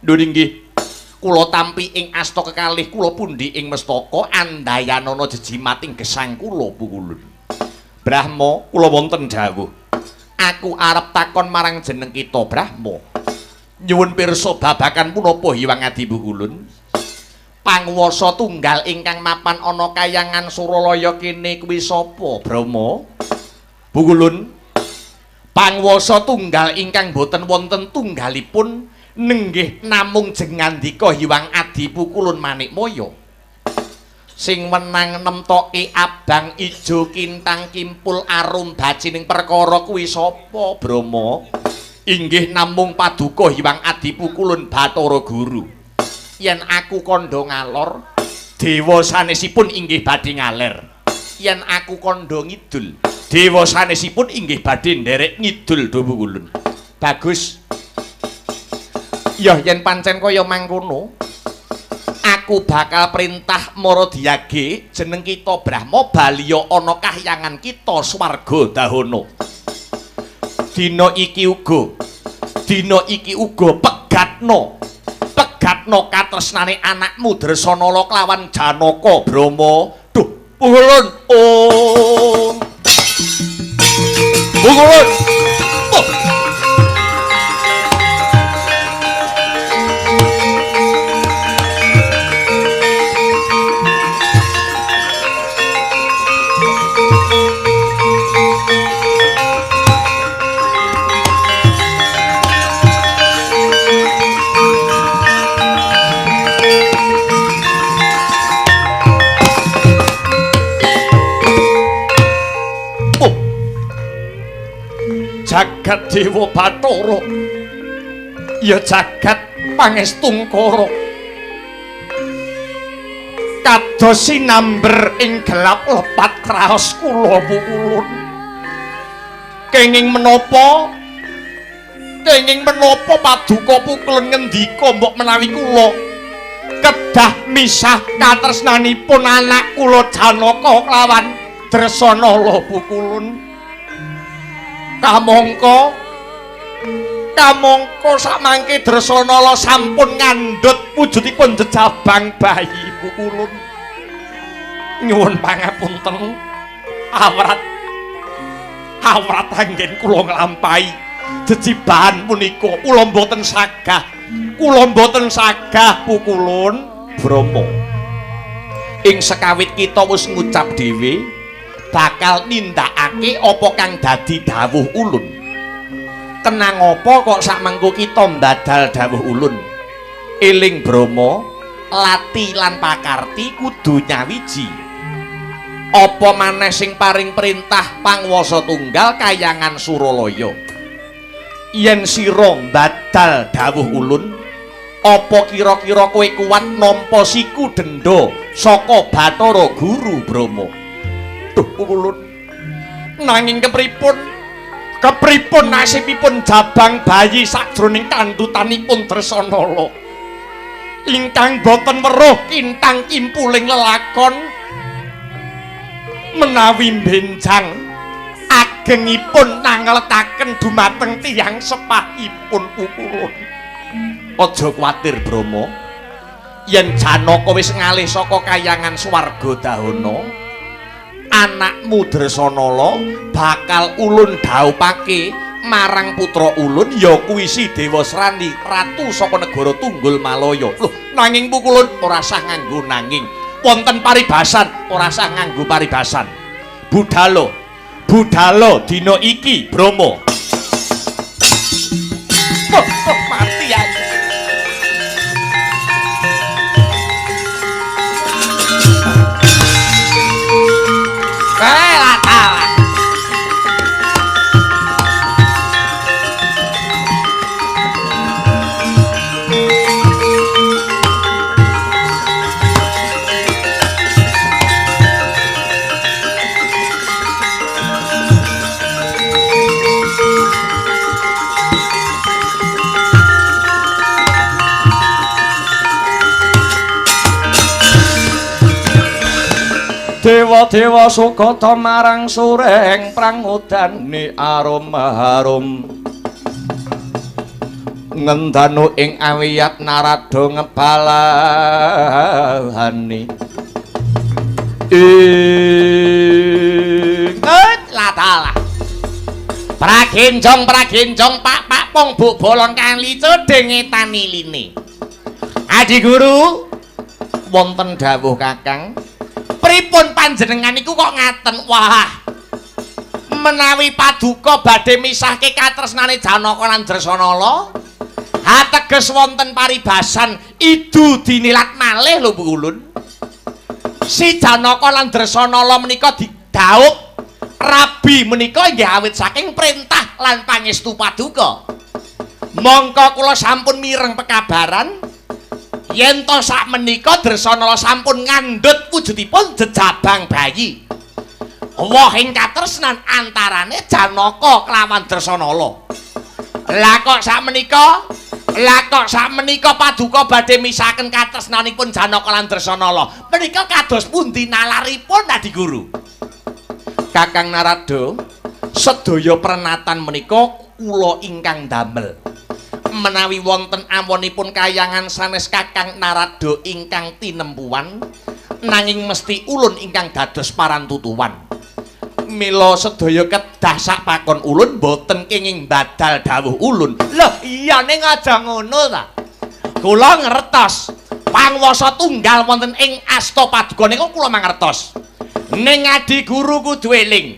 Lho inggih, Kula tampi ing asta kekalih kula pundi ing mestaka andayanana jejimating gesang kula Pukulun. Brahma, kula wonten dawuh. Aku arep takon marang jeneng kita Brahma. Nyuwun pirsa babagan punapa Hyang Adi Pukulun? Panguwasa tunggal ingkang mapan ana kayangan Suralaya kene kuwi sapa, Brahma? Pukulun. Panguwasa tunggal ingkang boten wonten tunggalipun nenggih namung jengandika Hyang Adi Pukulun Manikmaya. Sing wenang nemtoke abang ijo kintang kimpul arum bacining perkara kuwi sapa, Brahma? Inggih namung paduka Hyang Adi Pukulun Bathara Guru. Yen aku kandha ngalor, dewa sanesipun inggih badhe ngaler. Yen aku kandha ngidul, dewa sanesipun inggih badhe nderek ngidul Pukulun. Bagus. Ya yen pancen kaya mangkono, aku bakal perintah Maradiage jeneng kita Brahma baliya ana kahyangan kita swarga dahana. Dina iki uga pegatno. Pegatno katresnane anakmu Dresanala kelawan Janaka Brahma. Duh, Pukulun. Oh. Pukulun. Oh. Jagat Dewa Bathara, ya jagat pangestungkara, kados sinamber ing gelap lepat kraos kula Pukulun. Kenging menapa paduka Pukulun ngendika mbok menawi kula kedah misah katresnanipun anak kula Janaka kelawan Dresanala Pukulun. Kamangka samangke Dresanala sampun ngandhut wujudipun jejabang bayi Pukulun. Nyuwun pangapunten, awrat anggen kula nglampahi jejibahan punika kula mboten sagah Pukulun. Brahma, ing sekawit kita wis ngucap dhewe bakal nindakake apa kang dadi dawuh ulun. Kenang apa kok sakmengko kita mbadal dawuh ulun? Eling Brahma, lati lan pakarti kudu nyawiji. Apa maneh sing paring perintah panguwasa tunggal kayangan Suralaya? Yen sira mbadal dawuh ulun, apa kira-kira kowe kuat nampa siku denda saka Bathara Guru Brahma? Duh Pukulun, nanging kepripun nasibipun jabang bayi sakjroning kandhutanipun Dresanala ingkang boten weruh kintang kimpuling lelakon menawi benjang agengipun nangletaken dumateng tiyang sepahipun Pukulun. Aja kuwatir Brahma, yen Janaka wis ngalih saka kayangan swarga dahana, anakmu Dresanala bakal ulun dhaupake marang putra ulun ya kuwi si Dewasrani ratu saka negara Tunggul Malaya. Loh, nanging Pukulun ora sah nganggo nanging. Wonten paribasan ora sah nganggo paribasan. Budhalo, budhalo dina iki Brahma. Oh, mati aku. Dewa-dewa sukata marang sureng prangudane arum harum. Ngendanu ing awiyat Narada ngebalani. Ing latalah. Pragenjong pragenjong pak pak pong buk bolong kali codeng etaniline. Adi guru wonten dawuh Kakang. Pripun panjenengan niku kok ngaten? Wah. Menawi paduka badhe misahke katresnane Janaka lan Dresanala, ateges wonten paribasan idu dinilat malih lho Bu Ulun. Si Janaka lan Dresanala menika didhaup rabi menika inggih awit saking perintah lan pangestu paduka. Mongko kula sampun mireng pekabaran yen to sakmenika Dresanala sampun ngandhut wujudipun jejabang bayi. Woh ing katresnan antarane Janaka kelawan Dresanala. Lah kok sakmenika paduka badhe misahaken katresnanipun Janaka lan Dresanala. Menika kados pundi nalaripun Adi Guru? Kakang Narada, sedaya prenatan menika kula ingkang damel. Menawi wonten awonipun kayangan sanes Kakang Narada ingkang tinempuan, nanging mesti ulun ingkang dados parantutuwan. Mila sedaya kedah sak pakon ulun boten kenging badal dawuh ulun. Lho iya ning aja ngono ta. Kula ngertos pangwasa tunggal wonten ing asta paduka niku kula mangertos. Ning Adi Guru kudu eling.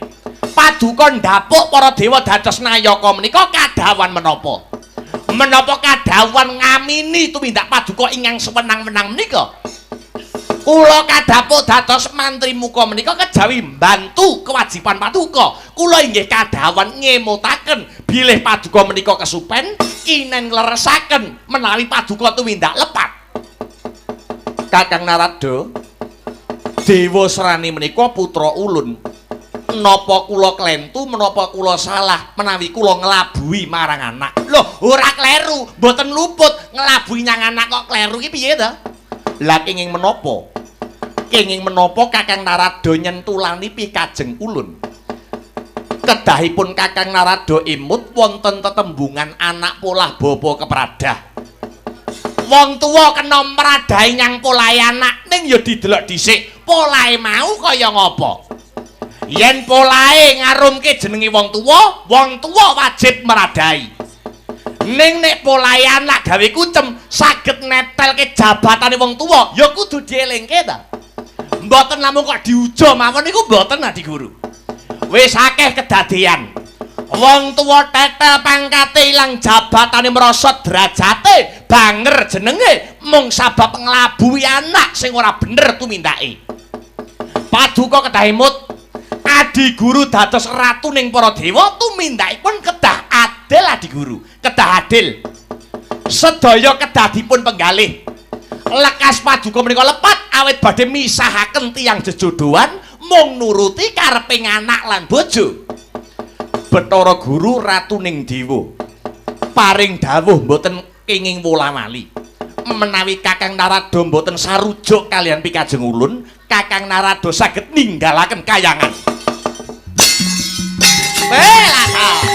Paduka ndhapuk para dewa dados nayaka menika kadhawan menapa? Menapa kadhawan ngamini tumindak paduka ingkang sewenang-wenang menika? Kula kadhapuk dados mantri muka menika kejawi mbantu kewajiban paduka. Kula inggih kadhawan ngemutaken bilih paduka menika kesupen kinen ngleresaken menawi paduka tumindak lepat. Kakang Narada, Dewa Srani menika putra ulun. Napa kula klentu menapa kula salah menawi kula nglabuhi marang anak? Lho, ora kleru, mboten luput nglabuhi nyang anak kok kleru ki piye ta? Lah kenging menapa? Kenging menapa Kakang Narada nyentulani pikajeng ulun? Kedahipun Kakang Narada emut wonten tetembungan anak polah bapa kepradah. Wong tuwa kena mradahi nyang polahe anak ning ya didelok dhisik polahe mau kaya ngapa. Yen polahe ngarumke jenenge wong tuwa wajib mradahi. Ning nek polahe anak gawe kucem saged netelke jabatane wong tuwa ya kudu dielingke ta. Mboten namung kok diuja mawon niku mboten Adi Guru. Wis akeh kedadean wong tuwa tetel pangkate ilang jabatane merosot derajate banger jenenge mung sabab nglabuhi anak sing ora bener tumindake. Paduka kedah emut Adi Guru dados ratu ning para dewa tumindakipun kedah adil Adi Guru, kedah adil. Sedaya kedah dipun penggalih. Lekas paduka menika lepat awit badhe misahaken tiyang jejodohan mung nuruti karepe anak lan bojo. Bathara Guru ratu ning dewa paring dawuh mboten kenging wola-wali. Menawi Kakang Narada mboten sarujuk kalian pikajeng ulun, Kakang Narada saged ninggalaken kayangan. Welata.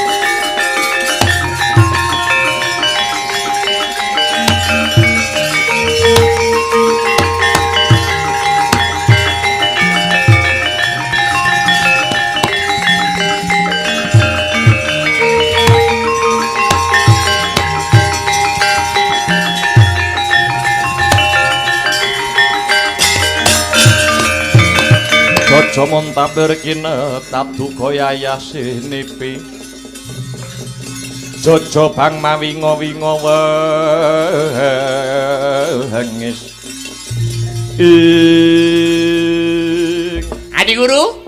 Aja montabir kinetap duka yayasih nipi Jojo bang mawinga-winga wengis. Ing Adi Guru,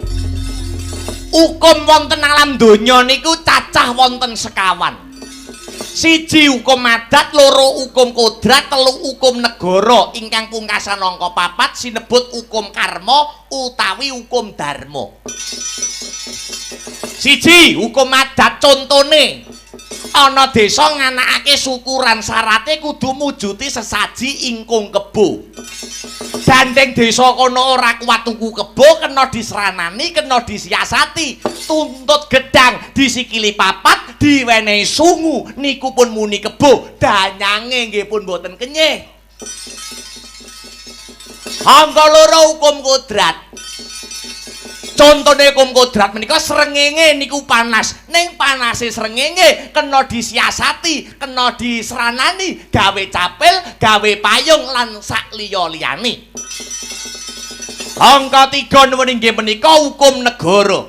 hukum wonten alam donya niku cacah wonten sekawan. Siji hukum adat, loro hukum kodrat, telu hukum negara, ingkang pungkasan angka papat sinebut hukum karma utawi hukum dharma. Siji hukum adat contone ana desa nganakake syukuran syarate kudu mujuti sesaji ingkung kebo. Gandeng desa kono ora kuat tuku kebo, kena disranani, kena disiasati, tuntut gedang disikili papat, diwenehi sungu, niku pun muni kebo, danyange nggih pun mboten kenyih. Angka loro hukum kodrat. Contone hukum kodrat menika srengenge niku panas. Ning panase srengenge kena disiasati, kena disranani, gawe capil, gawe payung lan sak liya-liyane. Angka 3 nuwun inggih menika hukum negara.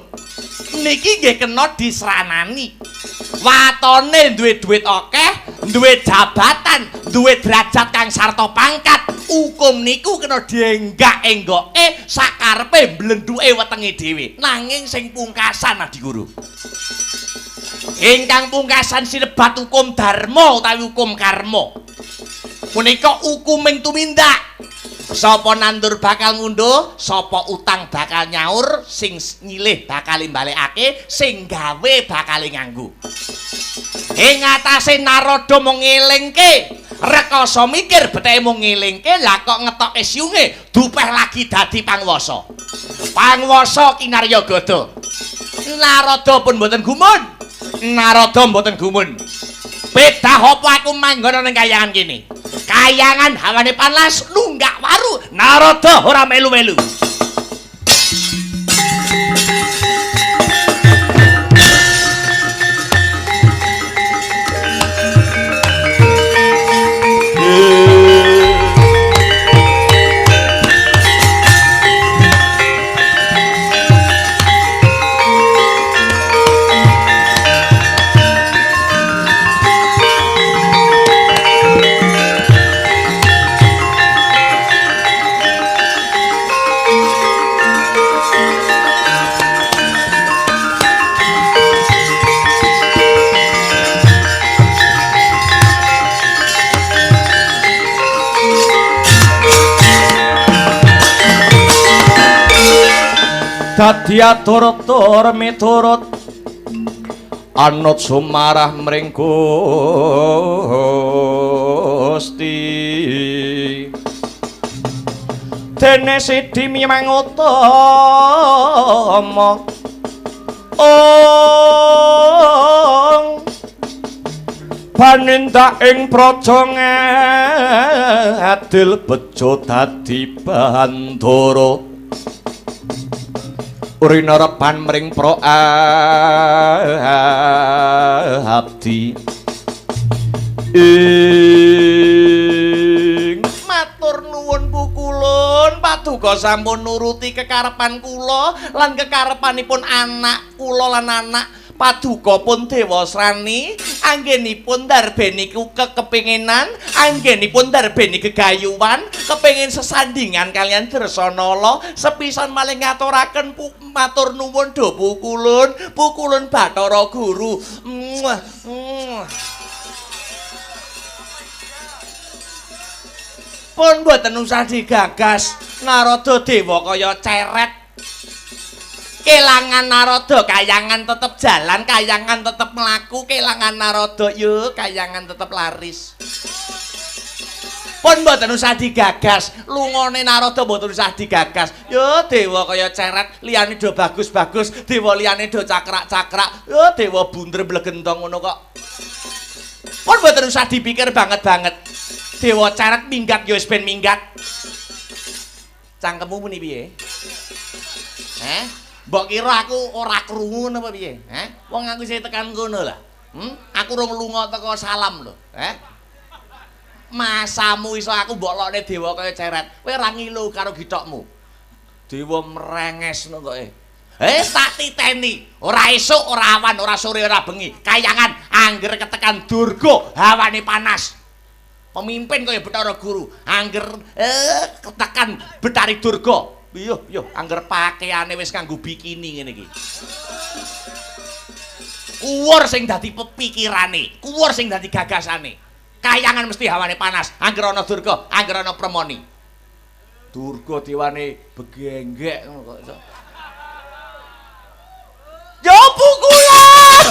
Niki nggih kena disranani. Watone duwe duit akeh, duwe jabatan, duwe derajat kang sarta pangkat. Hukum niku kena dienggak-enggoke sakarepe mblenduke wetenge dhewe. Nanging sing pungkasan Adi Guru. Ingkang pungkasan sinebat hukum dharma utawi hukum karma. Punika hukuming tumindak. Sapa nandur bakal ngunduh, sapa utang bakal nyaur, sing nyilih bakal mbalekake, sing gawe bakal nganggo. Ing atase Narada mung ngelingke, rekasa mikir beteke mung ngelingke, lah kok ngetoke siunge, dupeh lagi dadi pangwasa. Pangwasa kinarya gada. Narada pun mboten gumun. Narada mboten gumun. Pedah apa aku manggon ning kayangan kene? Kayangan hawane panas, nunggak waru, Narada ora melu-melu. Dadi atur-atur miturut anut sumarah mring Gusti. Dene sidi mimang utama ong panindak ing praja ngadil bejo dadi bandara. Rinarepan mring pra abdi ing matur nuwun pukulun paduka sampun nuruti kekarepan kula lan kekarepanipun anak kula lan anak paduka pun Dewasrani anggenipun darbeni kekepinginan anggenipun darbeni gegayuhan kepengin sesandingan kalian Dresanala sepisan malih ngaturaken matur nuwun do pukulun pukulun Bathara Guru. Pun mboten usah digagas Narada dewa kaya ceret. Kelangan Narada kayangan tetep jalan, kayangan tetep mlaku, kelangan Narada yo kayangan tetep laris. Pun mboten usah digagas, lungone Narada mboten usah digagas. Yo dewa kaya ceret, liyane do bagus-bagus, dewa liyane do cakrak-cakrak. Yo dewa bunder blegentong ngono kok. Pun mboten usah dipikir banget-banget. Dewa ceret minggat yo wis ben minggat. Cangkemmu muni piye? Heh? Mbok kira aku ora krungu napa piye? Heh? Wong aku isih tekan kono lah. Aku rung lunga teko salam lho. Heh? Masamu iso aku mbok lokne dewa kaya ceret. Kowe ora ngilu karo githokmu. Dewa merenges ngono kok. Tak titeni. Ora esuk, ora awan, ora sore, ora bengi. Kayangan angger ketekan Durga, hawane panas. Pemimpin kaya Bathara Guru, angger ketekan Bathari Durga. Yo yo angger pakaiane wis kanggo bikini ngene iki. Kuwur sing dadi pepikirane, kuwur sing dadi gagasane. Kayangan mesti hawane panas, angger ana Durga, angger ana Premoni. Durga dewane begenggek ngono kok iso. Yo pukulan.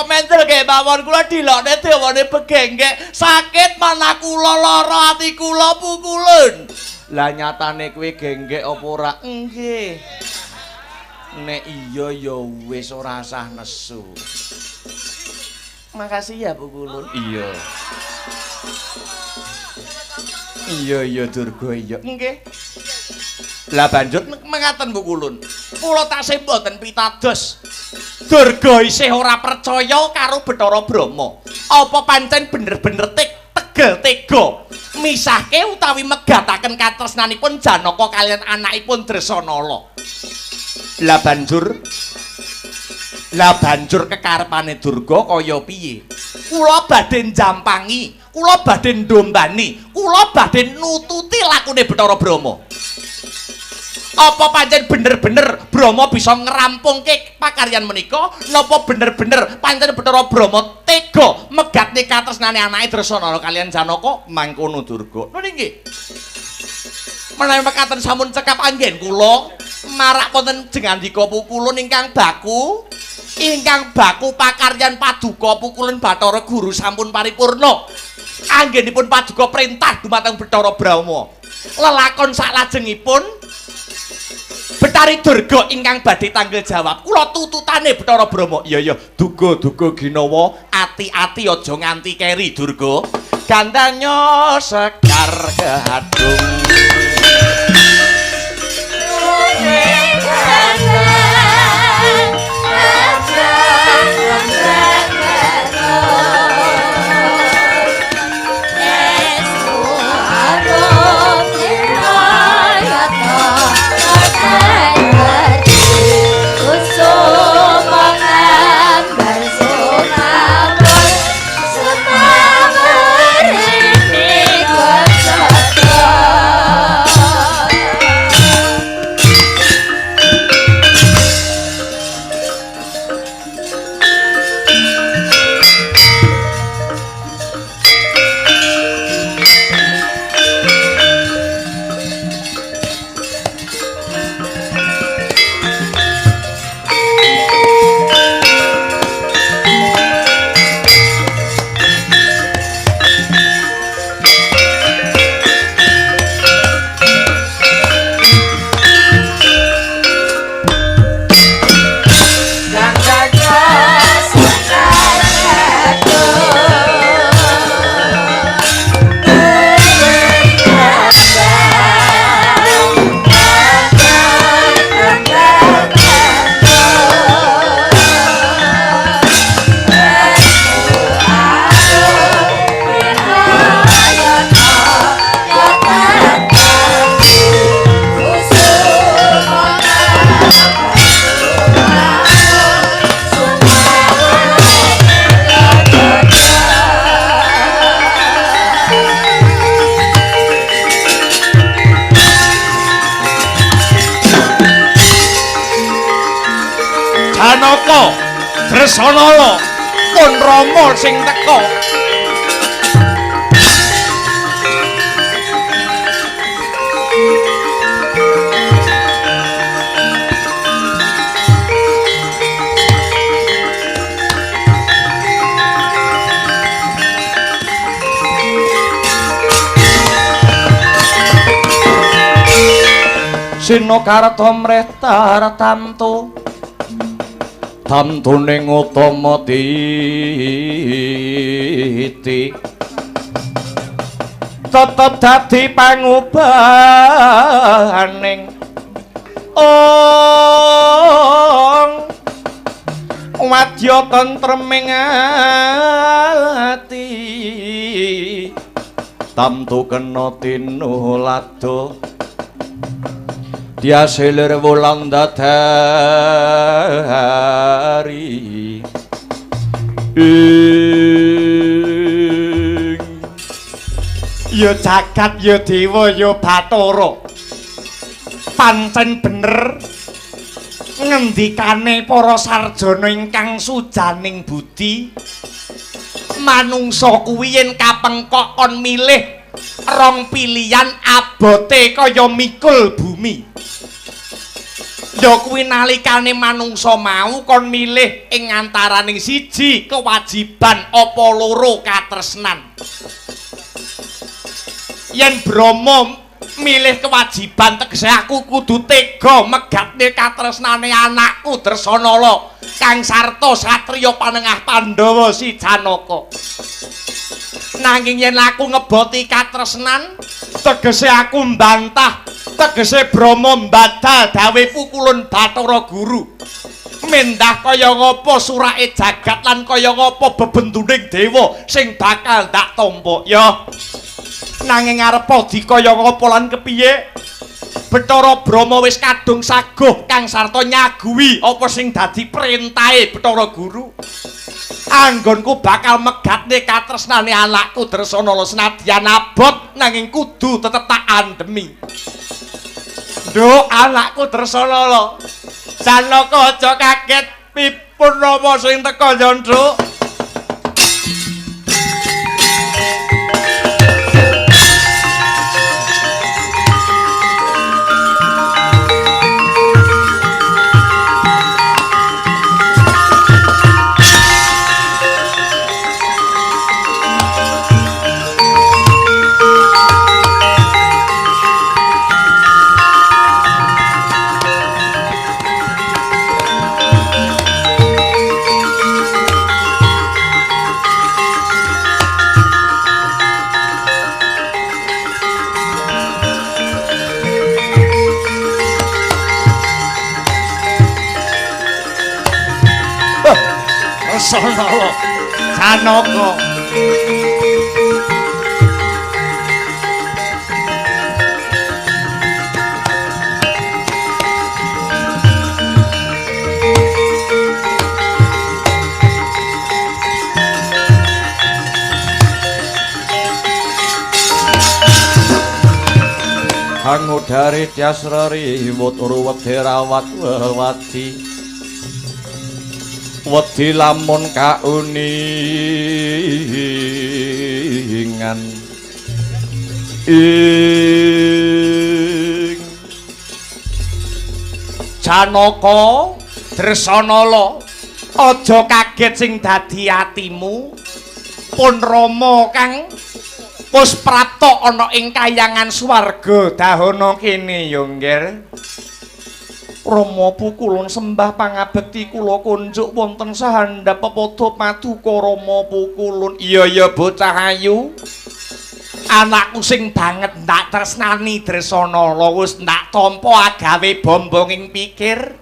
kok mendel kemawon kula dilokne dewane begenggek sakit manah kula lara ati kula pukulun. Lah nyatane kuwi genggek apa ora? Nggih. Nek iya ya wis ora usah nesu. Makasih ya pukulun. Iya. Iya iya Durga iya. Nggih. Lah banjur mengaten pukulun. Kula tasih mboten pitados. Durga isih ora percaya karo Bathara Brahma. Apa pancen bener-bener tegel tega misahke utawi megataken katresnanipun Janaka kaliyan anakipun Dresanala. Lah banjur kekarepane Durga kaya piye? Kula badhe njampangi, kula badhe ndombani, kula badhe nututi lakune Bathara Brahma. Apa pancen bener-bener Brahma bisa ngrampungke pakaryan menika? Napa bener-bener pancen Bathara Brahma tega megatne katresnane anake Dresanala kaliyan Janaka? Mangkono Durga. Lho nggih. Menawi mekaten sampun cekap anggen kula marak wonten jengandika pukulun ingkang baku. Ingkang baku pakaryan paduka pukulun Bathara Guru sampun paripurna. Anggenipun paduka perintah dumateng Bathara Brahma. Lelakon saklajengipun Betari Durga ingkang badhe tanggel jawab. Kula tututane Bathara Brahma. Iya iya, duga duga ginawa, ati-ati aja nganti keri Durga. Gandanya sekar gadung. Janaka, Dresanala, pun Rama sing teka. Sinakarta mreh tartamtu tamtune utama titi tetep dadi pangubahaning ong wadya tentreming ati tamtu kena tinulada diasilir wulan dadari ing ya jagat ya dewa ya bathara pancen bener ngendikane para sarjana ingkang sujaning budi manungsa kuwi yen kapengkok kon milih rong pilihan abote kaya mikul bumi. Ya kuwi nalikane manungsa mau kon milih ing antaraning siji kewajiban apa loro katresnan. Yen Brahma milih kewajiban tegese aku kudu tega megatne katresnane anakku Dresanala kang sarta satriya panengah Pandhawa si Janaka. Nanging yen aku ngeboti katresnan tegese aku mbantah, tegese Brahma mbadal dawe pukulun Bathara Guru. Mendah kaya ngapa surake jagat lan kaya ngapa bebenduning dewa sing bakal ndak tampa ya. Nanging arepa dikaya ngapa lan kepiye? Bathara Brahma wis kadung saguh kang sarta nyaguhi apa sing dadi perintahe Bathara Guru. Anggonku bakal megatne katresnane anakku Dresanala senadyan abot nanging kudu tetep tak andemi. Nduk, anakku Dresanala. Janaka aja kaget pipun Rama sing teka ya, Nduk. Dresanala Janaka. Hangudari tias reriwut ruwet rawat wewati wedi lamun kauningan ing Janaka Dresanala aja kaget sing dadi atimu pun Rama kang wis prapta ana ing kayangan swarga dahana kene ya nggih. Rama pukulun sembah pangabekti kula kunjuk wonten sahandhap pepadha paduka Rama pukulun. Iya ya bocah ayu, anakku sing banget ndak tresnani Dresanala wis ndak tampa agawe bombonging pikir.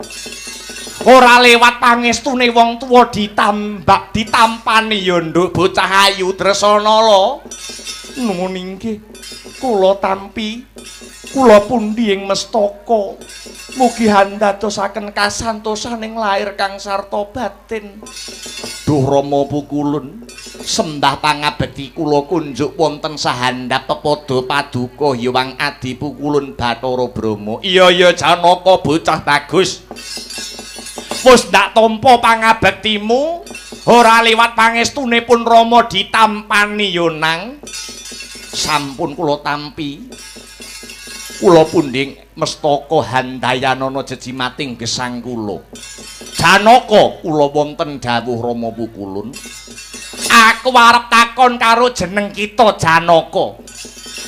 Ora lewat pangestune wong tuwa ditambak ditampani ya nduk bocah ayu Dresanala. Nuwun inggih kula tampi kula pundi ing mestaka. Mugi handadosaken kasantosaning lair kang sarta batin. Duh Rama pukulun sembah pangabekti kula kunjuk wonten sahandhap pepadha paduka Hyang Adi Pukulun Bathara Brahma. Iya ya Janaka bocah bagus. Wis ndak tampa pangabektimu ora liwat pangestune pun Rama ditampani yo nang. Sampun kula tampi. Kula pundhing mestaka handayanana jejimating gesang kula. Janaka kula wonten dawuh Rama Pukulun. Aku arep takon karo jeneng kita Janaka.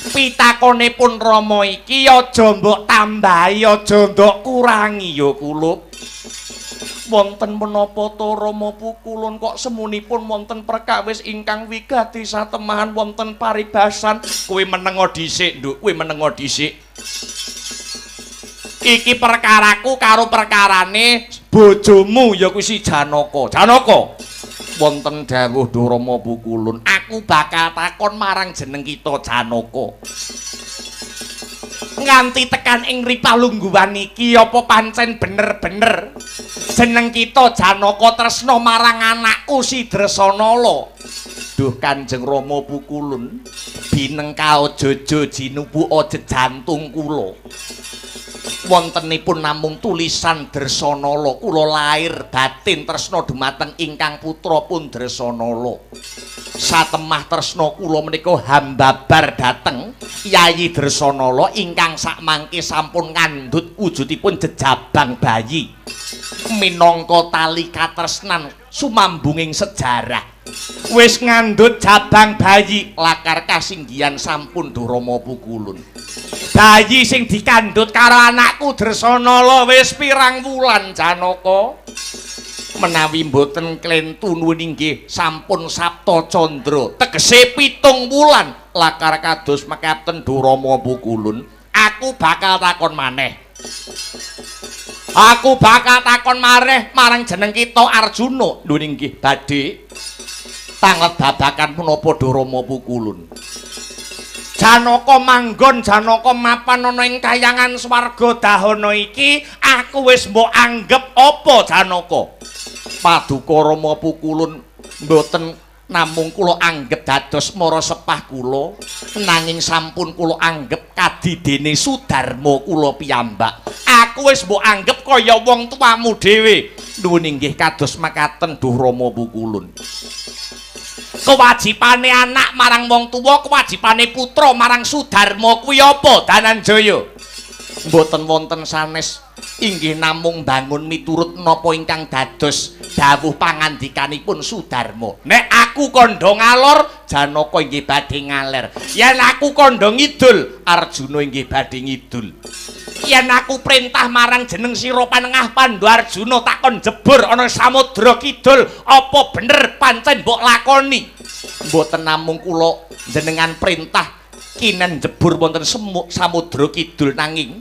Pitakone pun Rama iki aja mbok tambahi, aja mbok kurangi ya kulup. Wonten menapa to Rama Pukulun kok semunipun wonten perkawis ingkang wigati satemahan wonten paribasan. Kowe menengo dhisik, Nduk, kowe menengo dhisik. Iki perkaraku karo perkarane bojomu ya kuwi si Janaka. Janaka, wonten dawuh Rama Pukulun, aku bakal takon marang jeneng kita Janaka. Nganti tekan ing ripalungguhan iki apa pancen bener-bener jeneng kita Janaka tresna marang anakku si Dresanala. Duh Kanjeng Rama Pukulun, binengka aja jinupuka jejantung kula. Wontenipun namung tulisan Dresanala, kula lair batin tresna dumateng ingkang putra pun Dresanala. Satemah tresna kula menika hambabar dhateng Yayi Dresanala ingkang sakmangke sampun ngandhut wujudipun jejabang bayi minangka tali katresnan sumambunging sejarah. Wis ngandhut jabang bayi lakar kasinggihan sampun Durama pukulun. Bayi sing dikandhut karo anakku Dresanala wis pirang wulan Janaka. Menawi mboten klentu nuwun inggih sampun Sapta Candra tegese 7 wulan lakar kados mekaten Durama pukulun. Aku bakal takon maneh. Aku bakal takon maneh marang jeneng kita Arjuna. Nuwun inggih badhe tanglet babakan punapa Durama pukulun. Janaka manggon, Janaka mapan ana ing kayangan swarga dahana iki, aku wis mbok anggep apa Janaka? Paduka Rama pukulun mboten namung kula anggep dados mara sepah kula, nanging sampun kula anggep kadidene Sudarma kula piyambak. Aku wis mbok anggep kaya wong tuamu dhewe. Nuwun inggih kados makaten Duh Rama pukulun. Kewajibane anak marang wong tuwa, kewajibane putra marang Sudarma kuwi apa Dananjaya? Mboten wonten sanes, inggih namung bangun miturut napa ingkang dados dawuh pangandikanipun Sudarma. Nek aku kandha ngalor, Janaka inggih badhe ngaler. Yen aku kandha ngidul, Arjuna inggih badhe ngidul. Yen aku perintah marang jeneng sira panengah Pandhu Arjuna takon jebur ana samudra kidul, apa bener pancen mbok lakoni? Mboten namung kula jenengan perintah kinen jebur wonten samudra kidul, nanging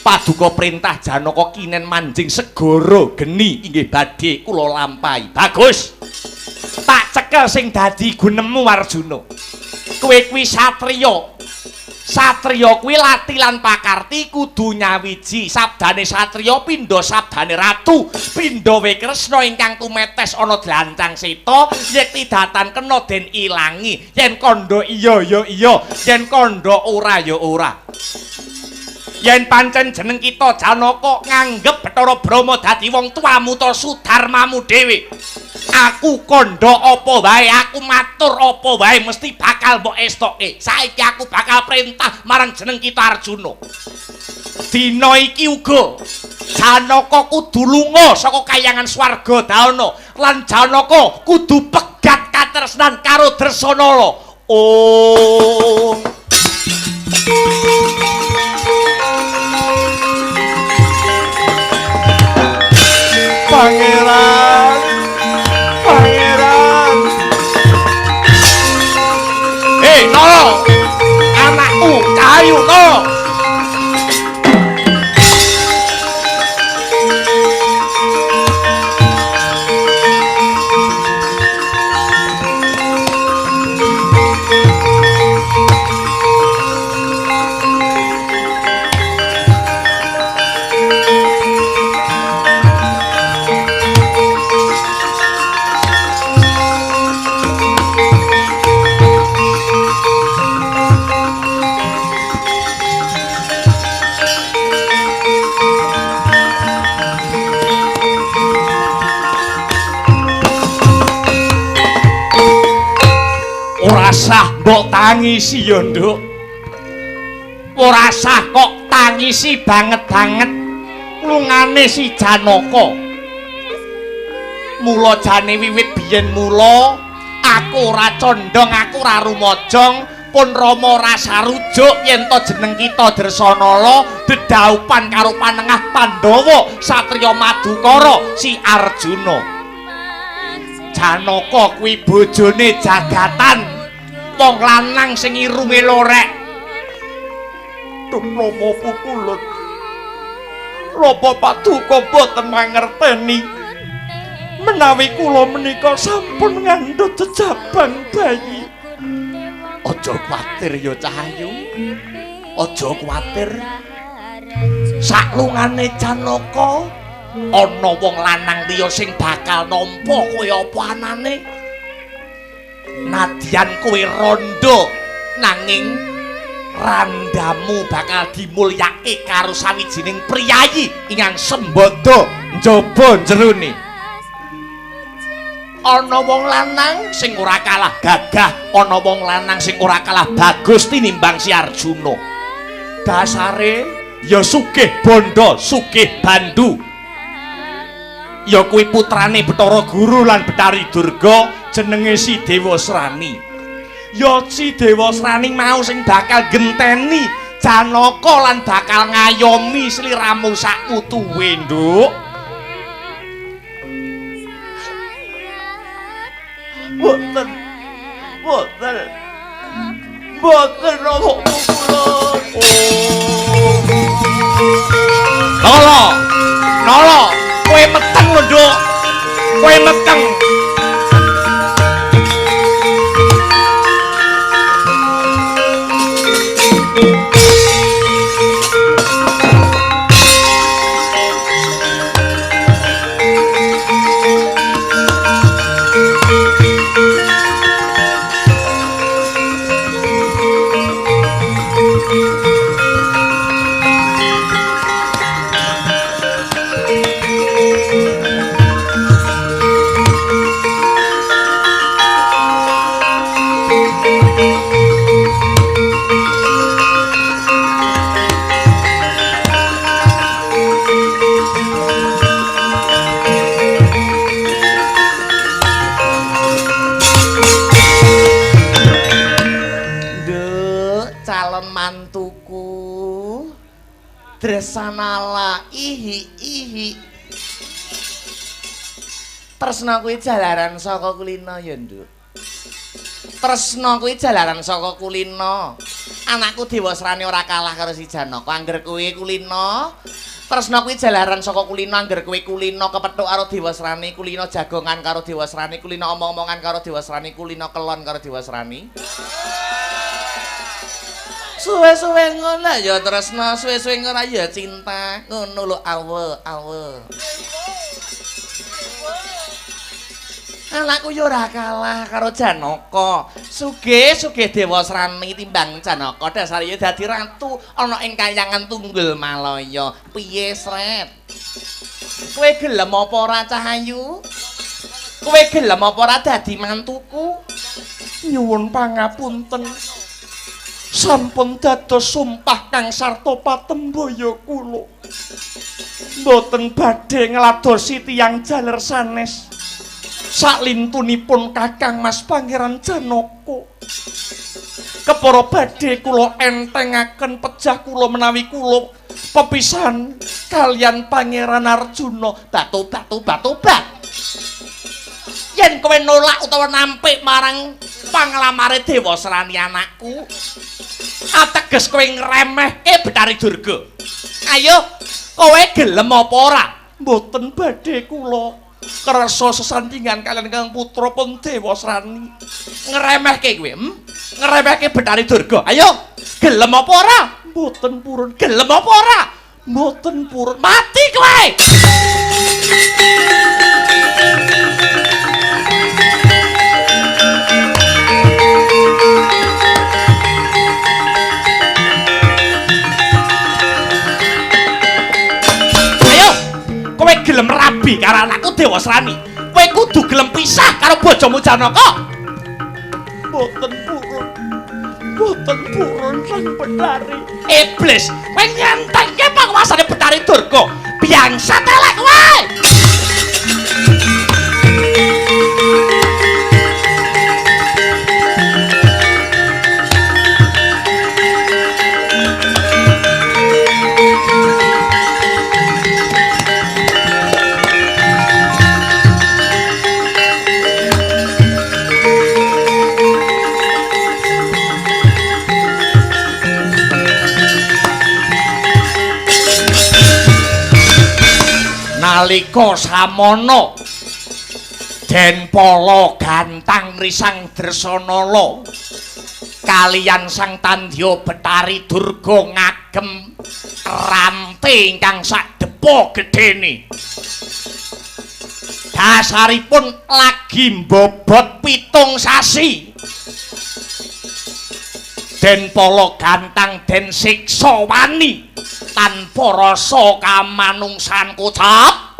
paduka perintah Janaka kinen manjing segara geni inggih badhe kula lampahi. Bagus. Tak cekel sing dadi gunemu Arjuna. Kowe kuwi satriya. Satriya kuwi lati lan pakarti kudu nyawiji. Sabdane satriya pindha sabdane ratu. Pindha we Kresna ingkang tumetes ana dlancang seta, yekti datan kena den ilangi. Yen kandha iya ya iya, yen kandha ora ya ora. Yen pancen jeneng kita Janaka nganggep Bathara Brahma dadi wong tuamu ta Sudarmamu dhewe. Aku kandha apa wae, aku matur apa wae mesti bakal mbok estoke. Saiki aku bakal perintah marang jeneng kita Arjuna. Dina iki uga Janaka kudu lunga saka kayangan swarga dahana lan Janaka kudu pegat katresnan karo Dresanala. Om. Pangeran, pangeran. Hei, no, anakku, Cahayu, no. Ora sah mbok tangisi ya, Nduk. Ora sah kok tangisi banget-banget lungane si Janaka. Mula jane wiwit biyen mula aku ora condong, aku ora rumajang, pun Rama ora sarujuk yen to jeneng kita Dresanala dedhaupan karo panengah Pandhawa satriya Madukara si Arjuna. Janaka kuwi bojone jagatan, wong lanang sing irunge lorek. Duh Rama pukulun, napa paduka boten mangerteni menawi kula menika sampun ngandhut jejabang bayi. Aja kuwatir ya Cahayu, aja kuwatir. Saklungane Janaka ana wong lanang liya sing bakal nampa kowe apa anane. Nadyan kowe rondo, nanging randamu bakal dimulyake karo sawijining priyayi ingkang sembada njaba jerone. Ana wong lanang sing ora kalah gagah, ana wong lanang sing ora kalah bagus tinimbang si Arjuna. Dasare ya sugih bondo, sugih bandu. Ya kuwi putrane Bathara Guru lan Bathari Durga jenenge si Dewasrani. Ya si Dewasrani mau sing bakal genteni Janaka lan bakal ngayomi sliramu sakutuwe, Nduk. Boten. Boten. Boten rama kula. Oh. Nala. Nala, kowe meteng lho, Nduk. Kowe meteng. Dresanala ihi ihi. Tresna kuwi jalaran saka kulina ya, Nduk. Tresna kuwi jalaran saka kulina. Anakku Dewasrani ora kalah karo si Janaka. Angger kowe kulina, tresna kuwi jalaran saka kulina. Angger kowe kulina kepethuk karo Dewasrani, kulina jagongan karo Dewasrani, kulina omong-omongan karo Dewasrani, kulina kelon karo Dewasrani. Suwe-suwe ngono ya tresna, suwe-suwe ngono ya cinta, ngono lho awe awe. Anakku ya ora kalah karo Janaka. Sugih-sugih Dewasrani timbang Janaka dasare ya dadi ratu ana ing kayangan Tunggul Malaya. Piye, Sret? Kowe gelem apa ora, Cahayu? Kowe gelem apa ora dadi mantuku? Nyuwun pangapunten. Sampun dados sumpah kang sarta patembaya kula. Mboten badhe ngladosi tiyang jaler sanes. Salintunipun Kakang Mas Pangeran Janaka. Kepara badhe kula entengaken pejah kula menawi kula pepisahan kalian Pangeran Arjuna. Batu batu batu bat. Yen kowe nolak utawa nampik marang panglamare Dewasrani anakku, ateges kowe ngremehke Bathari Durga. Ayo, kowe gelem apa ora? Mboten badhe kula kersa sesandingan kalian Kang putra pun Dewasrani. Ngremehke kowe, Ngremehke Bathari Durga. Ayo, gelem apa ora? Mboten purun. Gelem apa ora? Mboten purun. Mati kowe. Ayo, kowe gelem rabi karo anakku Dewasrani. Kowe kudu gelem pisah karo bojomu Janaka. Mboten purun. Mboten purun Sang Bathari. Iblis, kowe nyentengke panguwasane Bathari Durga. Biangsa telek kowe. Nalika samana Den Pala gantang risang Dresanala kaliyan Sang Tandya Bathari Durga ngagem rante ingkang sadepa gedhene. Dasaripun lagi mbobot 7 sasi. Den Pala gantang den siksa wani tanpa rasa kamanungsan kocap.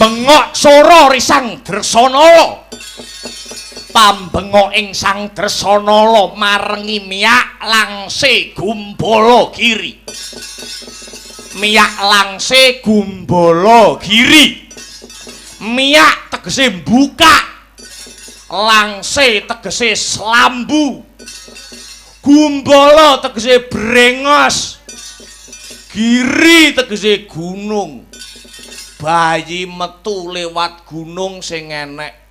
Bengok sora risang Dresanala. Pambengok ing Sang Dresanala marengi miyak langse gumbala giri. Miyak langse gumbala giri. Miyak tegese buka, langse tegese slambu, gumbala tegese brengos, giri tegese gunung. Bayi metu lewat gunung sing enek.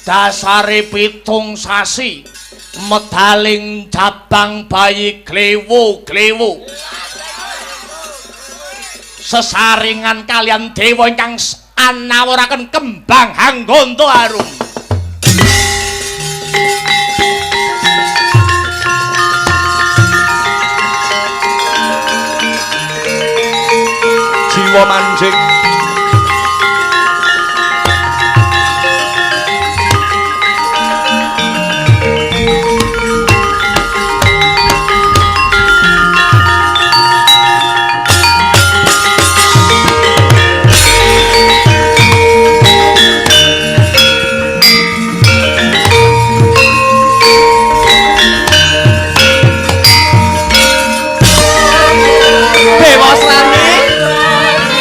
Dasare 7 sasi medaling jabang bayi klewo-klewo. Sesaringan kalian dewa ingkang anawuraken kembang hanggonto arum. Jiwa manjing.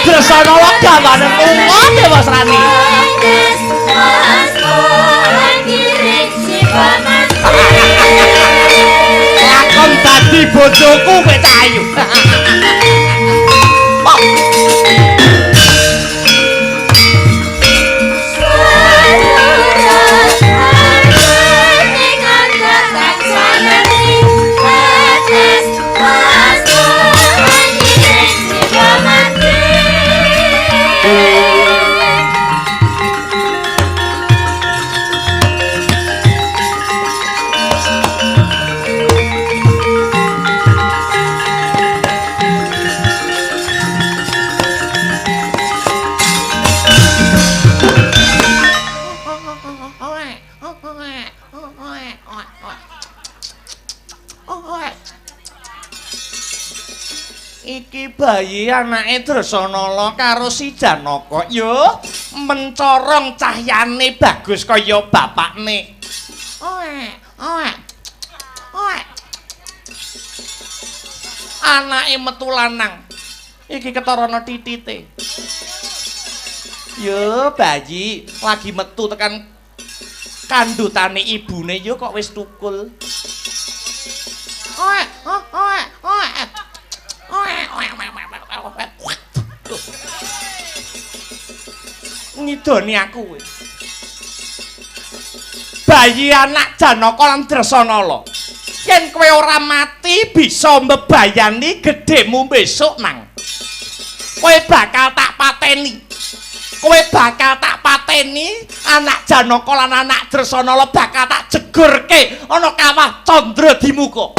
Dresanala gawane lunga Dewasrani. Lakon dadi bojoku kowe cah ayu. Iki bayi anake Dresanala karo si Janaka yo mencorong cahyane bagus kaya bapakne. Anake metu lanang. Iki ketara ana titite. Yo bayi lagi metu tekan kandutane ibune yo kok wis tukul. Ngidoni aku kowe. Bayi anak Janaka lan Dresanala. Yen kowe ora mati bisa mbebayani gedhemu besok nang. Kowe bakal tak pateni. Kowe bakal tak pateni anak Janaka lan anak Dresanala bakal tak jegurke ana kawah Candra Dimuka.